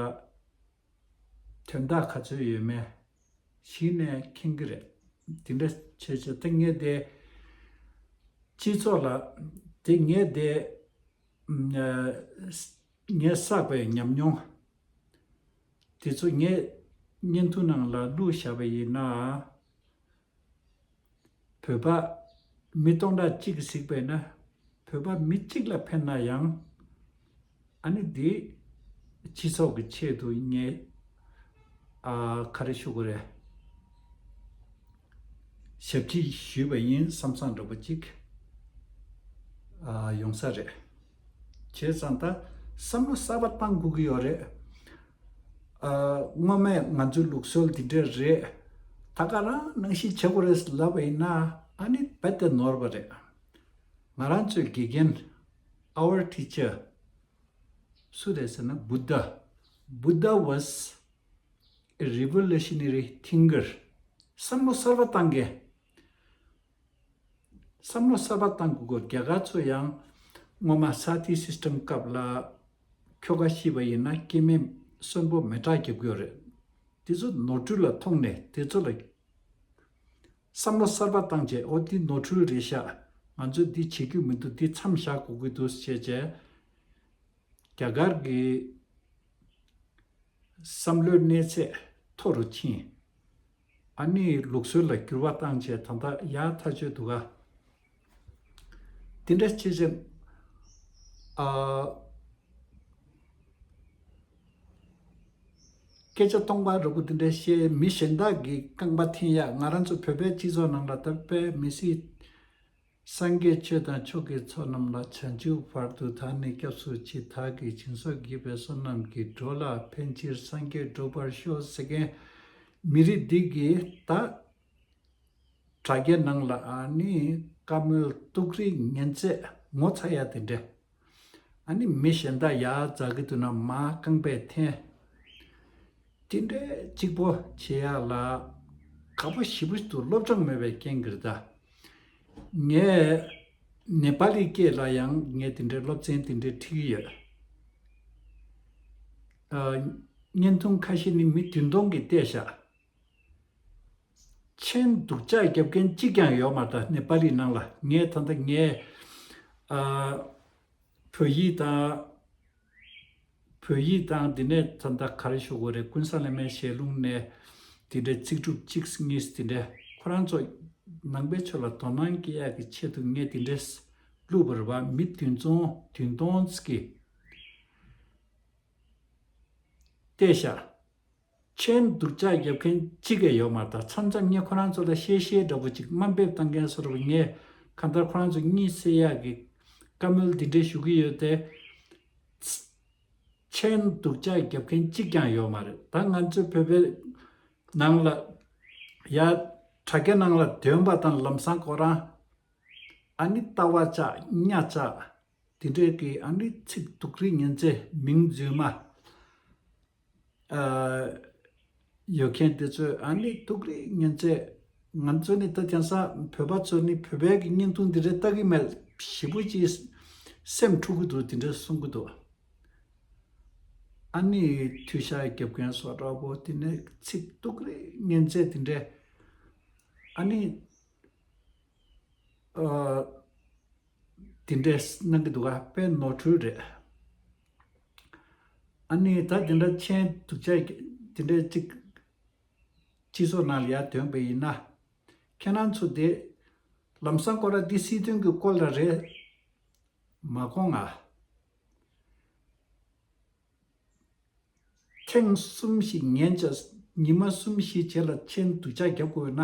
དོན་དག་ག་ཚོད་ཡོད་མེད་གཞི་ནས་མཁྱེན་གྱི་རེད། དེ་འདྲ་བྱས་བྱས་ད་ངས་དེ་སྤྱི་ཚོགས་ལ། དེ་ངས་དེ་ངས་བསགས་པའི་ཉམས་མྱོང་དེ་ཚོ་ངས་བརྙན་ཐུང་ནང་ལ་བླུགས་བཞག་པ་ཡིན་ན། བོད་པ་མི་སྟོང་ཕྲག་གཅིག་གིས་གཟིགས་པས་ན། བོད་པ་མི་གཅིག་ལ་ཕན་ན་ཡང་། ཨ་ནི་འདི་སྤྱི་ཚོགས་ཀྱི་ཆེད་དུ་ངས། ཨ། ག་རེ་ཞུ་དགོས་རེད། ཞབས་ཕྱི་ཞུས་པ་ཡིན་བསམ་བསམ་འདྲ་པོ་ཅིག་ཨ། ཡོང་ས་རེད། བྱས་ཙང་ད་བསམ་བློ་གསར་པ་བཏང་དགོས་ཀྱི་ཡོད་རེད། ཨ། སྔོན་མའི་ང་ཚོའི་ལུགས་སྲོལ་འདི་འདྲ་རེད། ད་ག་རང་ནང་བཞིན་བྱེད་དགོས་རེད་ལབ་པ་ཡིན་ན། ཨ་ནི་རྦད་དེ་ནོར་བ་རེད། ང་རང་ཚོའི་དགེ་རྒན། our teacher སུ་རེད་ཟེར་ན། Buddha. Buddha was a revolutionary thinker. བསམ་བློ་གསར་པ་བཏང་མཁན། བསམ་བློ་གསར་པ་བཏང་དགོས་ཀྱི། རྒྱ་གར་ཚོ་ཡང་སྔོན་མ་སཱ་ཏི་སིས་ཊམ་སྐབས་ལ་ཁྱོ་ག་ཤི་བ་ཡིན་ན་སྐྱེ་དམན་གསོན་པོ་མེ་སྲེག་རྒྱབ་ཀྱི་ཡོད་རེད། དེ་ཚོ་ནོར་འཁྲུལ་ལ་མཐོང་ནས་དེ་ཚོ་ལ། བསམ་བློ་གསར་པ་བཏང་བྱས། ཨོ་འདི་ནོར་འཁྲུལ་རེད་ཤག་ང་ཚོས་འདི་བྱེད་རྒྱུ་མི་འདུག་འདི་མཚམས་བཞག་དགོས་ཀྱི་འདུག་ཟེར་བྱས། རྒྱ་གར་གྱི་བསམ་བློའི་གནས་ཚད་མཐོ་རུ་ཕྱིན། ཨ་ནི་ལུགས་སྲོལ་ལ་འགྱུར་བ་བཏང་བྱས་ད་ལྟ་ཡག་ཐག་ཆོད་འདུག་ག་དེ་འདྲ་བྱས་བྱས། ཨ། སྐད་ཆ་སྟོང་པ་རུ་པོ་དེ་འདྲ་བཤད། མི་གཞན་དག་གི་རྐང་པ་འཐེན་ཡག་ང་རང་ཚོ་བོད་པའི་སྤྱི་ཚོགས་ནང་ལ་ད་དཔེ་མི་སྲིད། སངས་རྒྱས་ཆོས་དང་ཕྱོགས་ཀྱི་ཚོགས་རྣམས་ལ། བྱང་ཆུབ་བར་དུ་བདག་ནི་སྐྱབས་སུ་མཆི། བདག་གིས་སྦྱིན་སོགས་བགྱིས་པའི་བསོད་ནམས་ཀྱིས། འགྲོ་ལ་ཕན་ཕྱིར་སངས་རྒྱས་འགྲུབ་པར་ཤོག་ཟེར་མཁན་མི་རིགས་འདི་གིས་ད། དྲ་རྒྱའི་ནང་ལ་ཨ་ནི་བཀའ་མོལ་གཏུག་རིགས་ངན་ཚད་ངོ་ཚ་ཡ་དེ་འདྲ། ཨ་ནི་མི་གཞན་དག་ཡར་འཛེག་གི་འདུག་ན་མར་རྐང་པས་འཐེན། དེ་འདྲའི་གཅིག་པོ་བྱེད་ཡ་ལ་དགའ་པོ་ཞེ་པོ་ཞིག་འདུག་སློབ་སྦྱོང་མེད་པའི་རྐྱེན་གྱིས་རེད་ད། ངས་ནེ་པ་ལི་སྐད་ལ་ཡང་ངས་དེ་འདྲའི་སློབ་ཚན་དེ་འདྲའི་ཁྲིད་ཀྱི་ཡོད། ཨ། བརྙན་ཐུང་ཁ་ཤས་ནི་མི་བདུན་སྟོང་གིས་བལྟས་ཤག་མཆན་སྡུག་ཅག་རྒྱབ་མཁན་གཅིག་ཀྱང་ཡོད་མ་རེད་ད་ནེ་པ་ལི་ནང་ལ། ངས་ད་ལྟ་ངས་ཨ། བོད་ཡིག་དང་། བོད་ཡིག་དང་དེ་ནས་ད་ལྟ་ག་རེ་ཞུ་དགོས་རེད། ཀུན་བཟང་བླ་མའི་ཞལ་ལུང་ནས་དེ་འདྲའི་ཚིག་གྲུབ་གཅིག་གཉིས་དེ་འདྲ་ཁོ་རང་ཚོ་ནང་པའི་ཆོས་ལ་དོ་སྣང་སྐྱེ་ཡག་གི་ཆེད་དུ་ངས་དེ་འདྲས་བླུགས་པ་རེད་པ། མི་བདུན་སྟོང་བདུན་སྟོང་ཙམ་གྱིས་བལྟས་ཤག་མཆན་སྡུག་ཅག་རྒྱབ་མཁན་གཅིག་ཀྱང་ཡོད་མ་རེད། ད་མཚམས་མཚམས་ངས་ཁོ་རང་ཚོ་ལ་བཤད་བཤད་འདྲ་པོ་ཅིག་དམའ་འབེབས་བཏང་མཁན་བཟོ་འདྲ་པོ། ངས་གང་ལྟར་ཁོ་རང་ཚོ་གཉིད་སད་ཡག་གི་བཀའ་མོལ་འདི་འདྲ་ཞུ་གི་ཡོད་དེ། མཆན་སྡུག་ཅག་རྒྱབ་མཁན་གཅིག་ཀྱང་ཡོད་མ་རེད། ད་ང་ཚོའི་བོད་པའི་ནང་ལ་ཡ་དྲ་རྒྱ་ནང་ལ་འདོན་པ་དང་ལམ་སང་ཁོ་རང་ཨ་ནི་ལྟ་བ་ཅག་གཉའ་ཅག་དེ་འདྲའི་གི་ཨ་ནི་ཚིག་སྡུག་རིགས་ངན་ཚད་མིང་རྫུན་མ། ཨ། ཡོད་མཁན་དེ་ཚོས་ཨ་ནི་སྡུག་རིགས་ངན་ཚད། ང་ཚོ་ནི་ད་དེང་སང་བོད་པ་ཚོ་ནི་བོད་པའི་གི་བརྙན་ཐུང་འདི་འདྲ་ལྟ་གི་མེད། ཞེ་པོ་ཅིག་ སེམས་འཁྲུག་གི་འདུག་དེ་འདྲ་གསུང་གི་འདུག་ཨ་ནི་མཐུད་ཤག་རྒྱབ་མཁན་སོགས་འདྲ་པོ་དེ་ནས་ཚིག་སྡུག་རེ་ངན་ཚད་དེ་འདྲ། ཨ་ནི་ཨ་དེ་འདྲ་གནང་གི་འདུག་ག་དཔེ་ནོར་འཁྲུལ་རེད། ཨ་ནི་ད་དེ་འདྲ་མཆན་སྡུག་ཅག་དེ་འདྲ་གཅིག་སྤྱི་ཚོགས་ནང་ལ་ཡར་ཐོན་པ་ཡིན་ན། ཁྱེད་རང་ཚོ་དེ་ལམ་སང་ཁོ་ར་འདི་སྲིད་དོན་གྱི་སྐོར་ལ་རེད། མ་དགོངས་ཨ། ཐེངས་གསུམ་ཞིག་ཉན་བྱས། ཉི་མ་གསུམ་བཞི་རྗེས་ལ་མཆན་སྡུག་ཅག་རྒྱབ་དགོས་ན།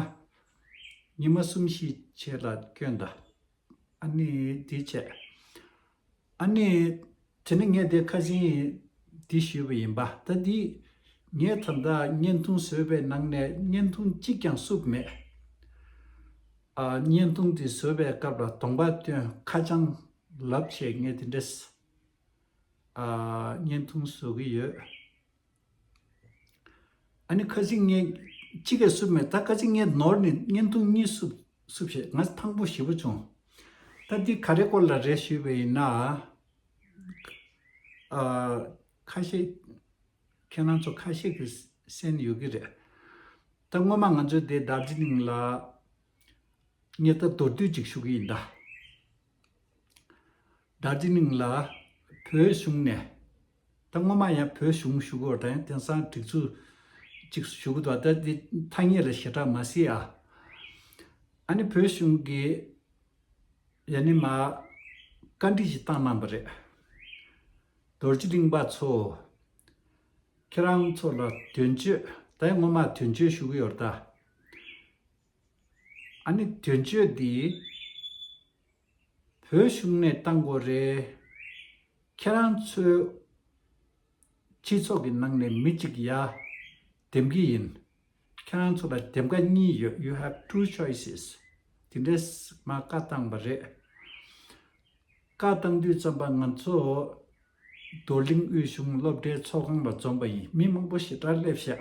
ཉི་མ་གསུམ་བཞི་རྗེས་ལ་སྐྱོན་དང་། ཨ་ནི་དེ་བྱས། ཨ་ནི་དེ་ནི་ངས་དེ་ཁ་སང་འདི་ཞུས་པ་ཡིན་པ། ད་འདི་ངས་ད་ལྟ་བརྙན་ཐུང་བཟོས་པའི་ནང་ནས་བརྙན་ཐུང་གཅིག་ཀྱང་བསུབས་མེད། ཨ་བརྙན་ཐུང་འདི་བཟོས་པའི་སྐབས་ལ་གདོང་པ་སྟོན། ཁ་བྱང་ལབ་བྱས་ངས་དེ་འདྲས་ཨ་བརྙན་ཐུང་བཟོ་གི་ཡོད། ཨ་ནི་ཁ་སང་ངས་གཅིག་ཀྱང་བསུབས་མེད། ད་ཁ་སང་ངས་ནོར་ནས་བརྙན་ཐུང་གཉིས་བསུབས་བསུབས་བྱས། ང་ཕངས་པོ་ཞེ་པོ་བྱུང་། ད་འདི་ག་རེ་སྐོར་ལ་རེད་ཞུས་པ་ཡིན་ན། ཨ་ཁ་ཤས་ཁྱེད་རང་ཚོ་ཁ་ཤས་ཀྱིས་གསན་ཡོད་ཀྱི་རེད། ད་སྔོན་མ་ང་ཚོ་དེ་དར་ཇི་ལིང་ལ་ངས་ད་མདོར་བསྡུས་ཅིག་ཞུ་གི་ཡིན་ད། དར་ཇི་ལིང་ལ་བོད་གཞུང་ནས། ད་སྔོན་མ་ཡང་བོད་གཞུང་ཞུ་དགོས་དང་དེང་སང་སྒྲིག་འཛུགས་ཅིག་ཞུ་གི་འདུག་ད་འདི་ཐ་སྙད་ལ་ཞེ་དྲག་མ་གཟིགས་ཨ། ཨ་ནི་བོད་གཞུང་གིས་ཡ་ནི་མ་བཀའ་འདྲི་ཞིག་བཏང་གནང་པ་རེད། རྡོ་རྗེ་གླིང་པ་ཚོ། ཁྱེད་རང་ཚོ་ལ་དོན་གཅོད། ད་སྔོན་མ་དོན་གཅོད་ཞུ་གི་ཡོད་རེད་ད། ཨ་ནི་དོན་གཅོད་འདི་བོད་གཞུང་ནས་བཏང་དགོས་རེད། ཁྱེད་རང་ཚོའི་སྤྱི་ཚོགས་ཀྱི་ནང་ནས་མི་གཅིག་ཡར་འདེམས་ཀྱི་ཡིན། ཁྱེད་རང་ཚོ་ལ་འདེམས་ཀ་གཉིས་ཡོད། You have two choices. དེ་འདྲས་མ་བཀའ་བཏང་པ་རེད། བཀའ་བཏང་དུས་ཙམ་པ་ང་ཚོ་རྡོར་གླིང་དབུས་གཞུང་སློབ་གྲྭའི་ཚོགས་ཁང་ལ་འཛོམས་པ་ཡིན། མི་མང་པོ་ཞེ་དྲག་སླེབས་ཤག་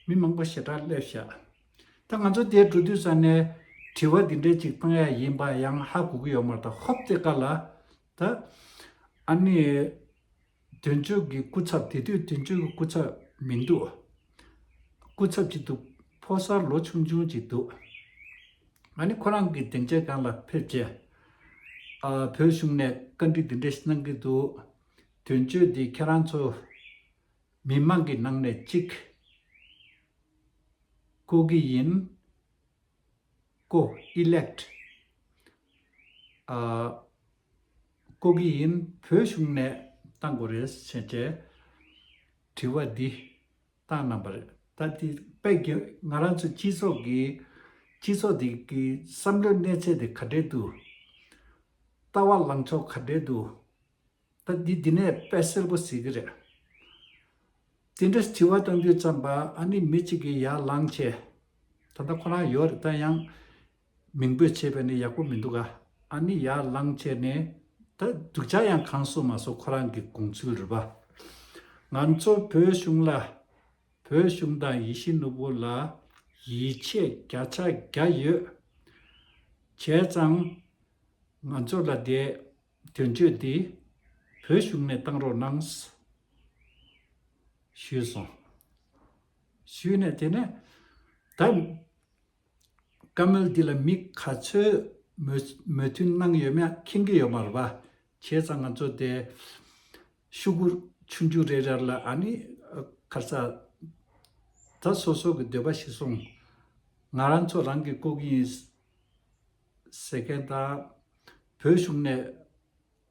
མི་མང་པོ་ཞེ་དྲག་སླེབས་ཤག་ད་ང་ཚོ་དེར་འགྲོ་དུས་ཙམ་ནས་དྲི་བ་འདི་འདྲས་ཅིག་བཏང་ཡ་ཡིན་པ་ཡང་ཧ་གོ་གི་ཡོད་མ་རེད། ད་ཧོབ་དེ་ཀ་ལ། ད་ཨ་ནི་དོན་གཅོད་ཀྱི་སྐུ་ཚབ། དེ་དུས་དོན་གཅོད་ཀྱི་སྐུ་ཚབ་མི་འདུག་སྐུ་ཚབ་ཅིག་འདུག་ཕོ་གསར་ལོ་ཆུང་ཆུང་ཅིག་འདུག་ཨ་ནི་ཁོ་རང་གི་སྡིངས་ཆའི་སྒང་ལ་ཕེབས་རྗེས། ཨ་བོད་གཞུང་ནས་བཀའ་འདྲི་འདི་འདྲ་ཞིག་གནང་གི་འདུག་དོན་གཅོད་འདི་ཁྱེད་རང་ཚོ་མི་མང་གི་ནང་ནས་གཅིག་བསྐོ་གི་ཡིན། བསྐོ། Elect། ཨ་བསྐོ་གི་ཡིན། བོད་གཞུང་ནས་བཏང་དགོས་རེད་ཟེར་བྱས་དྲི་བ་འདི་བཏང་གནང་པ་རེད། ད་འདི་དཔེ་གི་ང་རང་ཚོ་སྤྱི་ཚོགས་ཀྱི་སྤྱི་ཚོགས་འདི་གི་བསམ་བློའི་གནས་ཚད་དེ་ག་འདྲས་འདུག་ལྟ་བ་ལངས་ཕྱོགས་ག་འདྲས་འདུག་ད་འདི་འདི་ནས་དཔེ་གསལ་པོ་གཟིགས་ཀྱི་རེད། དེ་འདྲ་དྲི་བ་བཏང་དུས་ཙམ་པ་ཨ་ནི་མི་གཅིག་གིས་ཡར་ལངས་བྱས། ད་ལྟ་ཁོ་རང་ཡོད་རེད། ད་ཡང་མིང་འབོད་བྱས་པ་ནི་ཡག་པོ་མི་འདུག་ག་ཨ་ནི་ཡར་ལངས་བྱས་ནས་ད་སྡུག་ཅག་ཡང་གང་སོང་མ་སོང་། ཁོ་རང་གི་དགོངས་ཚུལ་རེད་པ། ང་ཚོ་བོད་གཞུང་ལ། བོད་གཞུང་དང་ཡིད་བཞིན་ནོར་བུ་ལ་ཡིད་ཆེས་བརྒྱ་ཆ་བརྒྱ་ཡོད། བྱས་ཙང་ང་ཚོ་ལ་དེ་དོན་གཅོད་འདི་བོད་གཞུང་ནས་བཏང་རོགས་གནང་ཞུས་སོང་། ཞུས་ནས་དེ་ནས་ད་བཀའ་མོལ་འདི་ལ་མི་ག་ཚོད་མོས་མོས་མཐུན་གནང་ཡོད་མེད་མཁྱེན་གྱི་ཡོད་མ་རེད་པ། བྱས་ཙང་ང་ཚོ་དེ་ཤོག་གུ་ཆུང་ཆུང་རེ་རེ་ལ་ཨ་ནི་ཁ་ས་ད་སོ་སོ་གི་འདོད་པ་ཞིག་གསུངས། ང་རང་ཚོ་རང་གིས་བསྐོ་གི་ཡིན་ཟེར་མཁན་དང་། བོད་གཞུང་ནས་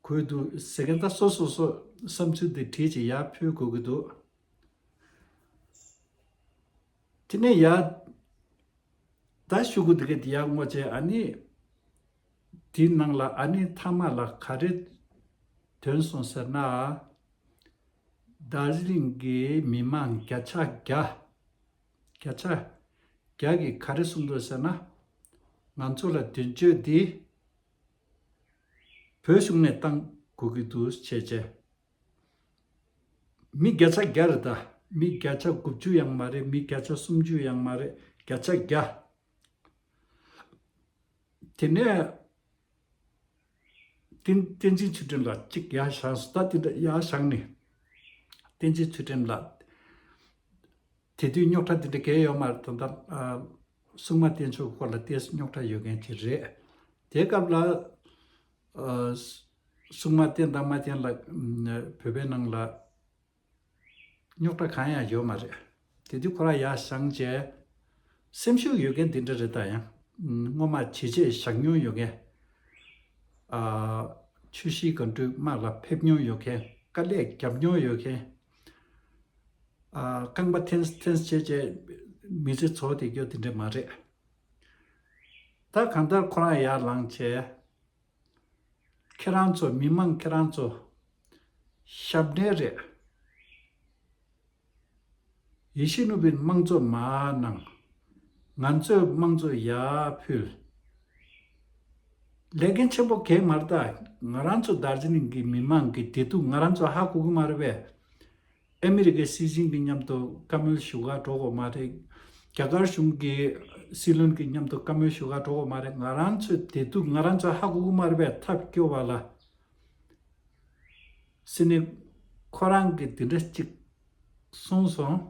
དགོས་འདུག་ཟེར་མཁན་དང་། སོ་སོ་སོ་བསམ་ཚུལ་དེ་བྲིས་ཅིག་ཡར་ཕུལ་དགོས་ཀྱི་འདུག་དེ་ནས་ཡར་ད་ཤོག་གུ་དེ་ག་དེ་ཡར་བསྔོགས་བྱས། ཨ་ནི་དེའི་ནང་ལ་ཨ་ནི་མཐའ་མ་ལ་ག་རེ་ཐོན་སོང་ཟེར་ན། དར་ཇི་ལིང་གི་མི་མང་བརྒྱ་ཆ་བརྒྱ། བརྒྱ་ཆ་བརྒྱ་གིས་ག་རེ་གསུངས་འདུག་ཟེར་ན། ང་ཚོ་ལ་དོན་གཅོད་འདི་བོད་གཞུང་ནས་བཏང་དགོས་ཀྱི་འདུག་བྱས་བྱས། མི་བརྒྱ་ཆ་བརྒྱ་རེད་ད། མི་བརྒྱ་ཆ་དགུ་བཅུ་ཡང་མ་རེད། མི་བརྒྱ་ཆ་སུམ་ཅུ་ཡང་མ་རེད། བརྒྱ་ཆ་བརྒྱ། དེ་ནས་ བསྟན་བསྟན་འཛིན་ཚུལ་ཁྲིམས་ལགས་གཅིག་ཡར་བཞེངས་སོང་། ད་དེ་འདྲ་ཡར་བཞེངས་ནས་བསྟན་འཛིན་ཚུལ་ཁྲིམས་ལགས་དེ་དུས་རྙོག་དྲ་དེ་འདྲ་གང་ཡང་ཡོད་མ་རེད། ད་ལྟ་ཨ་སྲུང་མ་བསྟེན་ཕྱོགས་སྐོར་ལ་ཏོག་ཙམ་རྙོག་དྲ་ཡོད་མཁན་ཅིག་རེད། དེའི་སྐབས་ལ་ཨ་སྲུང་མ་བསྟེན་དང་མ་བསྟེན་ལ་ཨ་བོད་པའི་ནང་ལ་རྙོག་དྲ་གང་ཡང་ཡོད་མ་རེད། དེ་དུས་ཁོ་རང་ཡར་བཞེངས་བྱས། སེམས་ཤུགས་ཡོད་མཁན་འདི་འདྲ་རེད། ད་ཡང་སྔོན་མ་བྱས་རྗེས་བཞག་མྱོང་ཡོད་མཁན། ཨ་ཆུ་བཞི་སྒང་དྲུག་དམག་ལ་ཕེབས་མྱོང་ཡོད་མཁན། དཀའ་ལས་བརྒྱབ་མྱོང་ཡོད་མཁན། ཨ་རྐང་པ་འཐེན་འཐེན་བྱས་བྱས་མི་ཚེ་འཚོ་བསྡད་རྒྱུ་དེ་འདྲ་མ་རེད། ད་གང་ལྟར་ཁོ་རང་ཡར་ལངས་བྱས། ཁྱེད་རང་ཚོ་མི་མང་ཁྱེད་རང་ཚོ་ཞབས་འདྲེན་རེད། ཡེ་ཤེས་ནོར་བུའི་དམངས་གཙོ་མར་གནང་། ང་ཚོའི་དམངས་གཙོ་ཡར་ཕུལ། ལས་འགན་ཆེན་པོ་གང་མ་རེད། ད་ང་རང་ཚོ་དར་ཇི་ལིང་གི་མི་མང་གི་བདེ་སྡུག་ང་རང་ཚོ་ཧ་གོ་གི་མ་རེད་པས། ཨ་མི་རི་ཀའི་སྲིད་འཛིན་གྱི་མཉམ་དུ་བཀའ་མོལ་ཞུ་ག་འགྲོ་དགོས་མ་རེད། རྒྱ་གར་གཞུང་གི་སྲིད་བློན་གྱི་མཉམ་དུ་བཀའ་མོལ་ཞུ་ག་འགྲོ་དགོས་མ་རེད། ང་རང་ཚོའི་བདེ་སྡུག་ང་རང་ཚོ་ཧ་གོ་གི་མ་རེད་པས། ཐབས་སྐྱོ་བ་ལ་ཟེར་ནས་ཁོ་རང་གིས་འདི་འདྲ་ཅིག་གསུངས་སོང་།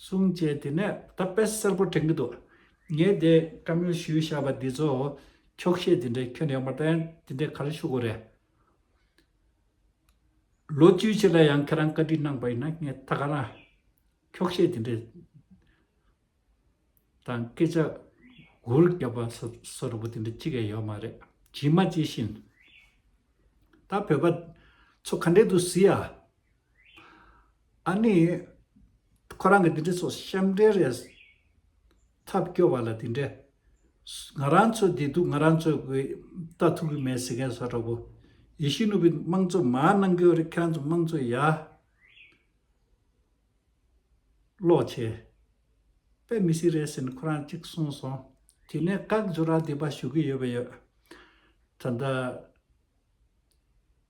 གསུངས་བྱས་དེ་ནས་ད་དཔེ་གསལ་པོ་དྲན་གྱི་འདུག་ངས་དེ་བཀའ་མོལ་ཞུས་བཞག་པ་འདི་ཚོ་འཁྱོག་བཤད་འདི་འདྲ་ཁྱོན་ཡོད་མ་རེད། དེ་འདྲ་ག་རེ་ཞུ་དགོས་རེད། ལོ་བཅུའི་ཕྱི་ལ་ཡང་ཁྱེད་རང་བཀའ་འདྲི་གནང་པ་ཡིན་ན་ངས་ད་ག་རང་འཁྱོག་བཤད་དེ་འདྲ་དང་སྐད་ཆ་འུར་རྒྱབ་པ་སོ་སོ་འདྲ་པོ་དེ་འདྲ་གཅིག་ཀྱང་ཡོད་མ་རེད། ཇི་མ་ཇི་བཞིན། ད་བོད་པ་ཚོ་ག་འདྲས་འདུག་ཟེར་ཡ། ཨ་ནི་ཁོ་རང་གི་དེ་འདྲས་སོ་ཞབས་འདྲེན་རེད། ཐབས་སྐྱོ་བ་ལ་དེ་འདྲས། ང་རང་ཚོ་བདེ་སྡུག་ང་རང་ཚོ་གི་ལྟ་ཐུབ་ཀྱི་མེད་ཟེར་མཁན་སོ་འདྲ་པོ། ཡེ་ཤེས་ནོར་བུའི་དམངས་གཙོ་མར་གནང་གི་ཡོད་རེད། ཁྱེད་རང་ཚོ་དམངས་གཙོ་ཡར་ལོག་བྱས། དཔེ་མི་སྲིད་རེད་ཟེར་ནས་ཁོ་རང་གཅིག་གསུངས་སོང་། དེ་ནས་བཀའ་འགྱུར་ར་འདི་པ་ཞུ་གི་ཡོད་པ་ཡོད། ད་ལྟ་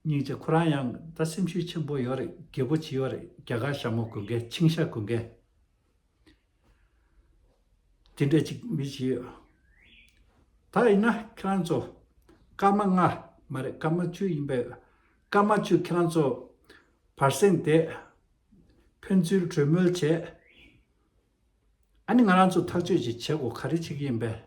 སྙིང་རྗེ་ཁོ་རང་ཡང་ད་སེམས་ཤུགས་ཆེན་པོ་ཡོད་རེད། རྒད་པོ་ཅིག་ཡོད་རེད། རྒྱ་གར་ཞྭ་མོ་གོན་མཁན། ཆིང་ཤ་གོན་མཁན། དེ་འདྲ་ཅིག་མི་ཅིག་ཡོད། ད་ཡིན་ན་ཁྱེད་རང་ཚོ་སྐར་མ་ལྔ་མ་རེད། སྐར་མ་བཅུ་ཡིན་པས། སྐར་མ་བཅུ་ཁྱེད་རང་ཚོ་བར་གསེང་བསྡད། ཕན་ཚུན་གྲོས་མོལ་བྱས། ཨ་ནི་ང་རང་ཚོ་ཐག་གཅོད་ཅིག་བྱེད་དགོས། ག་རེ་བྱེད་ཀྱི་ཡིན་པས་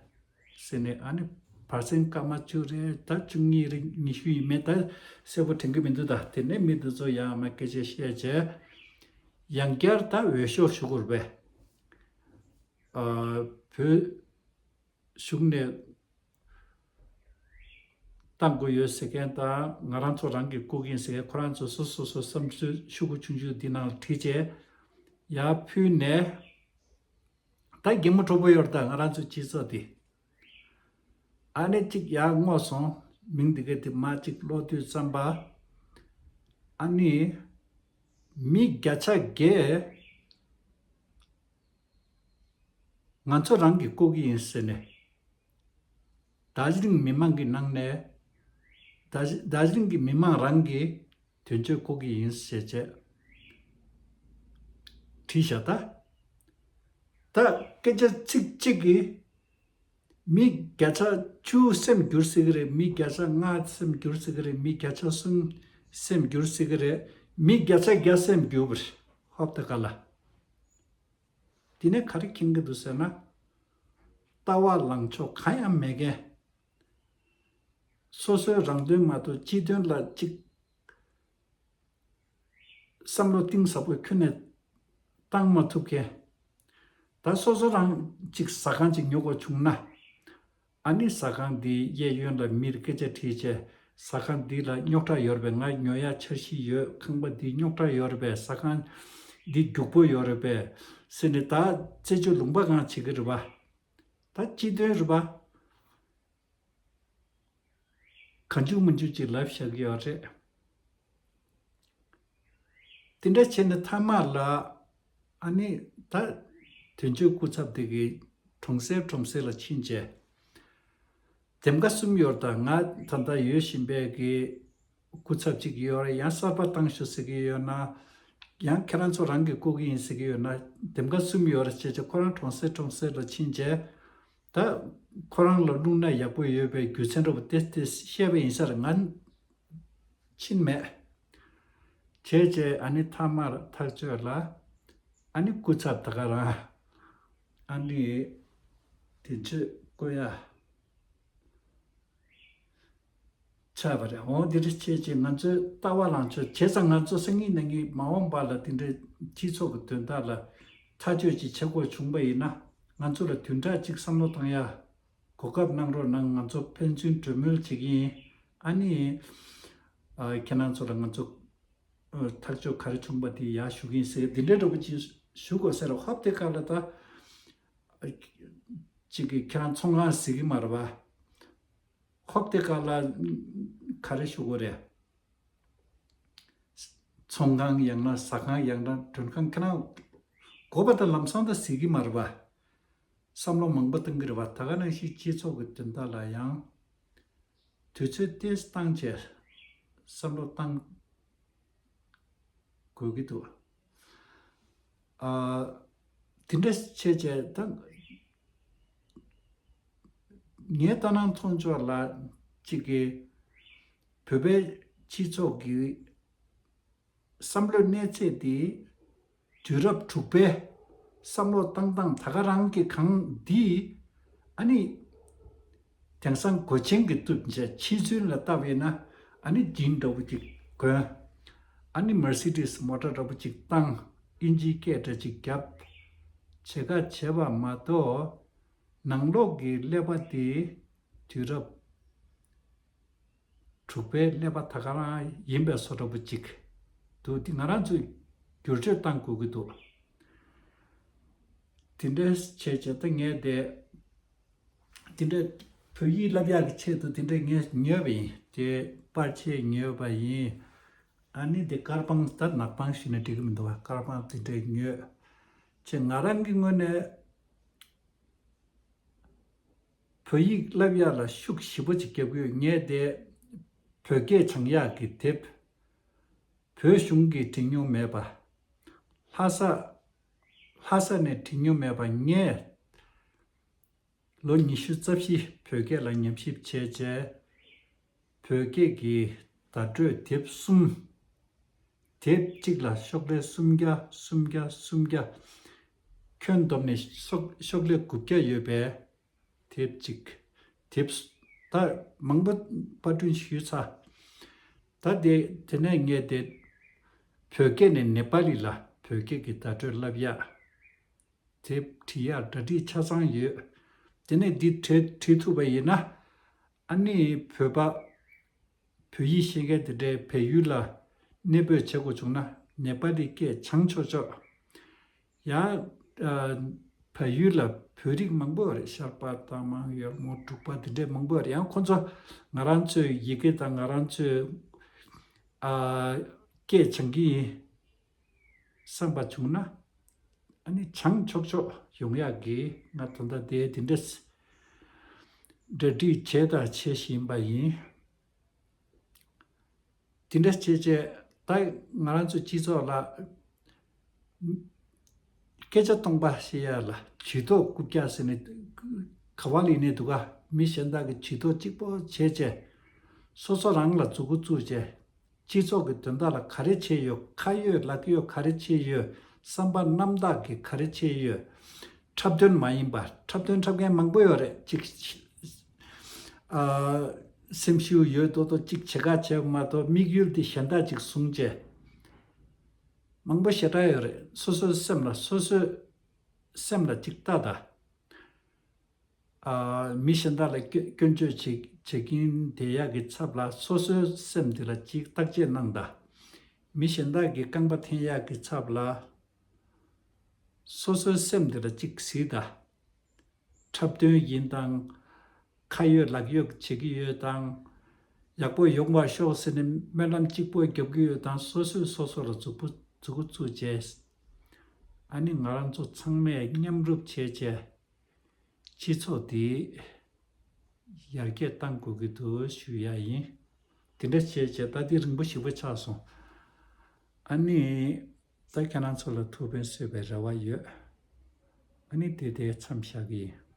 ཟེར་ནས། ཨ་ནི་བར་གསེང་སྐར་མ་བཅུ་རེད། ད་བཅུ་གཉིས་རེད། ཉི་ཤུ་ཡིན་མིན་ད་གསལ་པོ་དྲན་གྱི་མི་འདུག་ད་དེ་ནས་མི་འདི་ཚོ་ཡར་མར་སྐད་ཆ་བཤད་བྱས། ཡང་བསྐྱར་ད་འོས་ཤོག་ཞུ་དགོས་རེད་པས། ཨ་བོད་གཞུང་ནས་བཏང་དགོས་ཡོད་ཟེར་མཁན་དང་། ང་རང་ཚོ་རང་གིས་བསྐོ་གི་ཡིན་ཟེར་མཁན། ཁོ་རང་ཚོ་སོ་སོ་སོ་བསམ་ཚུལ་ཤོག་གུ་ཆུང་ཆུང་འདི་ནང་ལ་བྲིས་བྱས་ཡར་ཕུལ་ནས། ད་གད་མོ་དྲོ་པོ་ཡོད་རེད། ད་ང་རང་ཚོའི་སྤྱི་ཚོགས་འདི་ཨ་ནི་གཅིག་ཡར་སྔོག་སོང་། མིང་འདི་ག་དེ་མར་གཅིག་ཀློག་དུས་ཙམ་པ། ཨ་ནི་མི་བརྒྱ་ཆ་བརྒྱད་ང་ཚོ་རང་གིས་བསྐོ་གི་ཡིན་ཟེར་ནས། དར་ཇི་ལིང་མི་མང་གི་ནང་ནས་དར་ཇི་དར་ཇི་ལིང་གི་མི་མང་རང་གིས་དོན་གཅོད་བསྐོ་གི་ཡིན་ཟེར་བྱས་བྲིས་བཞག་ད་ད་སྐད་ཆ་ཚིག་གཅིག་གིས་མི་བརྒྱ་ཆ་བཅུ་སེམས་འགྱུར་སྲིད་ཀྱི་རེད། མི་བརྒྱ་ཆ་ལྔ་སེམས་འགྱུར་སྲིད་ཀྱི་རེད། མི་བརྒྱ་ཆ་གསུམ་སེམས་འགྱུར་སྲིད་ཀྱི་རེད། མི་བརྒྱ་ཆ་བརྒྱ་སེམས་འགྱུར་བ་རེད། ཧོབ་ད་ག་ལ། དེ་ནས་ག་རེ་མཁྱེན་གྱི་འདུག་ཟེར་ན། ལྟ་བ་ལངས་ཕྱོགས་གང་ཡང་མེད་མཁན། སོ་སོའི་རང་དོན་མ་གཏོགས་སྤྱི་དོན་ལ་གཅིག་བསམ་བློ་གཏིང་ཟབ་པོ་ཁྱོན་ནས་བཏང་མ་ཐུབ་མཁན། ད་སོ་སོ་རང་གཅིག་ཟ་ཁང་གཅིག་ཉོ་དགོས་བྱུང་ན། ཨ་ནི་ཟ་ཁང་འདིའི་གཡས་གཡོན་ལ་མིར་སྐད་ཆ་དྲིས་བྱས། ཟ་ཁང་འདི་ལ་རྙོག་དྲ་ཡོད་རེད་པས། ང་ཉོ་ཡ་འཆར་གཞི་ཡོད། ཁང་པ་འདི་རྙོག་དྲ་ཡོད་རེད་པས། ཟ་ཁང་འདི་རྒྱུག་པོ་ཡོད་རེད་པས་ཟེར་ནས། ད་རྩད་གཅོད་ལུང་པ་གང་བྱེད་ཀྱི་རེད་པ། ད་སྤྱི་དོན་རེད་པ། གང་བྱུང་མང་བྱུང་ཅིག་ལབ་བཞག་གི་ཡོད་རེད། དེ་འདྲ་བྱས་ནས་མཐའ་མ་ལ་ཨ་ནི་ད་དོན་གཅོད་སྐུ་ཚབ་དེ་གིས་གྲོང་གསེབ་གྲོང་གསེབ་ལ་ཕྱིན་བྱས། འདེམས་ཀ་གསུམ་ཡོད་རེད། ད་ང་ད་ལྟ་ཡོད་བཞིན་པའི་གི་སྐུ་ཚབ་ཅིག་ཡོད་རེད། ཡང་གསར་པ་བཏང་ཤོག་ཟེར་གི་ཡོད་ན། ཡང་ཁྱེད་རང་ཚོ་རང་གིས་བསྐོ་གི་ཡིན་ཟེར་གི་ཡོད་ན། འདེམས་ཀ་གསུམ་ཡོད་རེད་ཟེར་བྱས་ཁོ་རང་གྲོང་གསེབ་གྲོང་གསེབ་ལ་ཕྱིན་བྱས། ད་ཁོ་རང་ལ་བླུགས་ན་ཡག་པོ་ཡོད་པའི་རྒྱུ་མཚན་འདྲ་པོ་ཏེ་ཏེ་བཤད་པ་ཡིན་ས་རེད། ང་ ཕྱིན་མེད། བྱས་བྱས་ཨ་ནི་མཐའ་མར་ཐག་གཅོད་ལ་ཨ་ནི་སྐུ་ཚབ་ད་ག་རང་ཨ་ནི་དེ་ཚོས་བསྐོ་ཡ་ཆགས་པ་རེད། འོ་འདི་འདྲ་བྱས་བྱས་ང་ཚོའི་ལྟ་བ་ལངས་ཕྱོགས་བྱས་ཙང་ང་ཚོ་སང་ཉིན་གནངས་ཉིན་མ་འོངས་པ་ལ་དེ་འདྲའི་སྤྱི་ཚོགས་ཀྱི་དོན་དག་ལ་ཐག་གཅོད་ཅིག་བྱེད་དགོས་བྱུང་པ་ཡིན་ན་ང་ཚོ་ལ་བདུན་ཕྲག་གཅིག་བསམ་བློ་བཏང་ཡ། གོ་སྐབས་གནང་རོགས་གནང་། ང་ཚོ་ཕན་ཚུན་གྲོས་མོལ་བྱེད་ཀྱི་ཡིན། ཨ་ནི་ཨ་ཁྱེད་རང་ཚོ་ལ་ང་ཚོ་ཨ་ཐག་གཅོད་ག་རེ་བྱུང་པ་དེ་ཡར་ཞུ་གི་ཡིན་ཟེར་འདི་འདྲའི་འདྲ་པོ་ཅིག་ཞུ་དགོས་ཟེར། ཧོབ་དེ་ག་ལ་ད་ཅིག་གི་ཁྱེད་རང་ཚོང་ཁང་ཟེར་གི་མ་རེད་པ། ཧོབ་དེ་ག་ལ་ག་རེ་ཞུ་དགོས་རེད། ཚོང་ཁང་ཡང་ན་ཟ་ཁང་ཡང་ན་མགྲོན་ཁང་ཁྱེད་རང་དགོས་པ་དང་ལམ་སང་ད་ཟེར་གི་མ་རེད་པ། བསམ་བློ་མང་པོ་གཏོང་གི་རེད་པ། ད་ག་ནང་བཞིན་སྤྱི་ཚོགས་ཀྱི་དོན་དག་ལ་ཡང་དུས་ཚོད་ཏོག་ཙམ་བཏང་བྱས་བསམ་བློ་བཏང་དགོས་ཀྱི་འདུག་ཨ་དེ་འདྲ་བྱས་བྱས་ད་ངའི་ལྟ་སྣང་མཐོང་ཕྱོགས་ལ་གཅིག་གི་བོད་པའི་སྤྱི་ཚོགས་ཀྱི་བསམ་བློའི་གནས་ཚད་དེ་དུས་རབས་དྲུག་པའི་བསམ་བློ་བཏང་སྟངས་ད་ག་རང་གི་གང་འདི་ཨ་ནི་དེང་སང་གོས་ཆེན་གྱི་སྟོབས་བྱས་ཕྱི་ཚུལ་ལ་བལྟ་བས་ན་ཨ་ནི་ཇིན་འདྲ་པོ་ཅིག་གོན། ཨ་ནི་མར་སི་ཌིས་མོ་ཊ་འདྲ་པོ་ཅིག་བཏང་། ཨིན་ཇིའི་སྐད་འདྲ་ཅིག་བརྒྱབ། བྱེད་ཀ་བྱེད་པ་མ་གཏོགས་ནང་ལོགས་ཀྱི་ཀླད་པ་དེ་དུས་རབས་དྲུག་པའི་ཀླད་པ་ད་ག་རང་ཡིན་པའི་བཟོ་འདྲ་པོ་ཅིག་འདུག་དེ་ང་རང་ཚོས་བསྒྱུར་བཅོས་བཏང་དགོས་ཀྱི་འདུག་དེ་འདྲའི་བྱས་བྱས་ད་ངས་དེ་དེ་འདྲའི་བོད་ཡིག་བསླབ་ཡག་གི་ཆེད་དུ་དེ་འདྲའི་ངས་ཉོས་པ་ཡིན། དེ་པར་ཆས་ཉོས་པ་ཡིན། ཨ་ནི་དེ་དཀར་པང་ད་ནག་པང་ཞུས་ན་འགྲིག་གི་མི་འདུག་བ། དཀར་པང་དེ་འདྲའི་ཉོས་བྱས་ང་རང་གི་ངོས་ནས། བོད་ཡིག་བསླབ་ཡག་ལ་ཤུགས་ཞེ་པོ་ཅིག་རྒྱབ་ཀྱི་ཡོད། ངས་དེ་བོད་སྐད་སྦྱང་ཡག་གི་དེབ་བོད་གཞུང་གིས་འབྲི་མྱོང་མེད་པ། ལྷ་ས་ལྷ་ས་ནས་འབྲི་མྱོང་མེད་པ། ངས་ལོ་ཉི་ཤུ་རྩ་བཞི་བོད་སྐད་ལ་ཉམས་ཞིབ་བྱས་རྗེས། བོད་སྐད་ཀྱི་བརྡ་སྤྲོད་དེབ་གསུམ། དེབ་གཅིག་ལ་ཤོག་ལྷེ་སུམ་བརྒྱ་སུམ་བརྒྱ་སུམ་བརྒྱ། ཁྱོན་བསྡོམས་ནས་ཤོག་ཤོག་ལྷེ་དགུ་བརྒྱ་ཡོད་པའི་དེབ་གཅིག་དེབ་ད་མང་པོ་པར་སྐྲུན་ཞུས་ཚར། ད་དེ་དེ་ནས་ངས་དེ་བོད་སྐད་ནས་ནེ་པ་ལི་ལ་བོད་སྐད་ཀྱི་བརྡ་སྤྲོད་བསླབ་ཡག་དེབ་བྲིས་ཡག་གྲ་སྒྲིག་ཆ་ཚང་ཡོད། དེ་ནས་འདི་བྲིས་བྲིས་ཐུབ་པ་ཡིན་ན་ཨ་ནི་བོད་པ་བོད་ཡིག་ཤེས་མཁན་དེ་འདྲའི་བལ་ཡུལ་ལ་གནས་སྤོས་བྱེད་དགོས་བྱུང་ན་ནེ་པ་ལི་སྐད་སྦྱང་ཆོག་ཆོག་ཡང་ཨ་བལ་ཡུལ་ལ་བོད་རིགས་མང་པོ་ཡོད་རེད། ཤར་པ་དང་མང་ཡོད་མོ་འབྲུག་པ་དེ་འདྲའི་མང་པོ་ཡོད་རེད། ཡང་ཁོ་ཚོ་ང་རང་ཚོའི་ཡི་གེ་དང་ང་རང་ཚོའི་ཨ་སྐད་སྦྱང་གི་ཡིན་བསམ་པ་བྱུང་ན་ཨ་ནི་སྦྱང་ཆོག་ཆོག་ཡོང་ཡག་གི་ང་ད་ལྟ་དེ་དེ་འདྲས་གྲ་སྒྲིག་བྱས་དང་བྱེད་བཞིན་པ་ཡིན། དེ་འདྲ་བྱས་བྱས་ད་ང་རང་ཚོ་སྤྱི་ཚོགས་ལ་སྐད་ཆ་སྟོང་པ་བཤད་ཡ་ལ་ཇུས་གཏོགས་རྐུབ་བཀྱག་ཟེར་ནས་ག་བ་ལ་ཡིན་ནས་འདུག་ག་མི་གཞན་དག་གི་ཇུས་གཏོགས་གཅིག་པོ་བྱས་བྱས་སོ་སོ་རང་ལ་མཛུབ་གུ་བཙུགས་བྱས་སྤྱི་ཚོགས་ཀྱི་དོན་དག་ལ་ག་རེ་བྱས་ཡོད། ཁ་ཡོད་ལག་ཡོད་ག་རེ་བྱས་ཡོད། བསམ་པ་རྣམ་དག་གི་ག་རེ་བྱས་ཡོད། འཁྲབ་སྟོན་མ་ཡིན་པ་འཁྲབ་སྟོན་འཁྲབ་མཁན་མང་པོ་ཡོད་རེད། གཅིག་ཨ་སེམས་ཤུགས་ཡོད་མདོག་མདོག་གཅིག་བྱེད་ཁ་བྱས་མ་གཏོགས་དམིགས་ཡུལ་དེ་གཞན་དག་ཅིག་བཟུང་བྱས་མང་པོ་ཞེ་དྲག་ཡོད་རེད། སོ་སོའི་སེམས་ལ་སོ་སོའི་སེམས་ལ་གཅིག་ལྟ་དང་། ཨ་མི་གཞན་དག་ལ་སྐྱོ་སྐྱོན་བརྗོད་བྱེད་བྱེད་ཀྱིན་བསྡད་ཡག་གི་ཚབ་ལ་སོ་སོའི་སེམས་དེ་ལ་གཅིག་བརྟག་དཔྱད་གནང་དང་། མི་གཞན་དག་གི་རྐང་པ་འཐེན་ཡག་གི་ཚབ་ལ་སོ་སོའི་སེམས་དེ་ལ་གཅིག་གཟིགས་དང་། འཁྲབ་སྟོན་ཡིན་དང་། ཁ་ཡོད་ལག་ཡོད་བྱེད་ཀྱི་ཡོད་དང་། ཡག་པོ་ཡོང་བར་ཤོག་ཟེར་ནས་སྨོན་ལམ་གཅིག་པོ་རྒྱབ་ཀྱི་ཡོད་དང་། སོ་སོས་སོ་སོ་ལ་མཛུབ་གུ་མཛུབ་གུ་བཙུགས་བྱས། ཨ་ནི་ང་རང་ཚོ་ཚང་མས་མཉམ་རུབ་བྱས་བྱས། སྤྱི་ཚོགས་འདི་ཡར་རྒྱས་གཏང་དགོས་ཀྱི་འདུག་ཞུ་ཡ་ཡིན། དེ་འདྲ་བྱས་བྱས་ད་འདི་རིང་པོ་ཞེ་པོ་ཆགས་སོང་། ཨ་ནི་ད་ཁྱེད་རང་ཚོ་ལ་ཐུགས་ཕན་གསོས་པའི་རེ་བ་ཡོད། ཨ་ནི་དེ་དེ་མཚམས་བཞག་གི་ཡིན།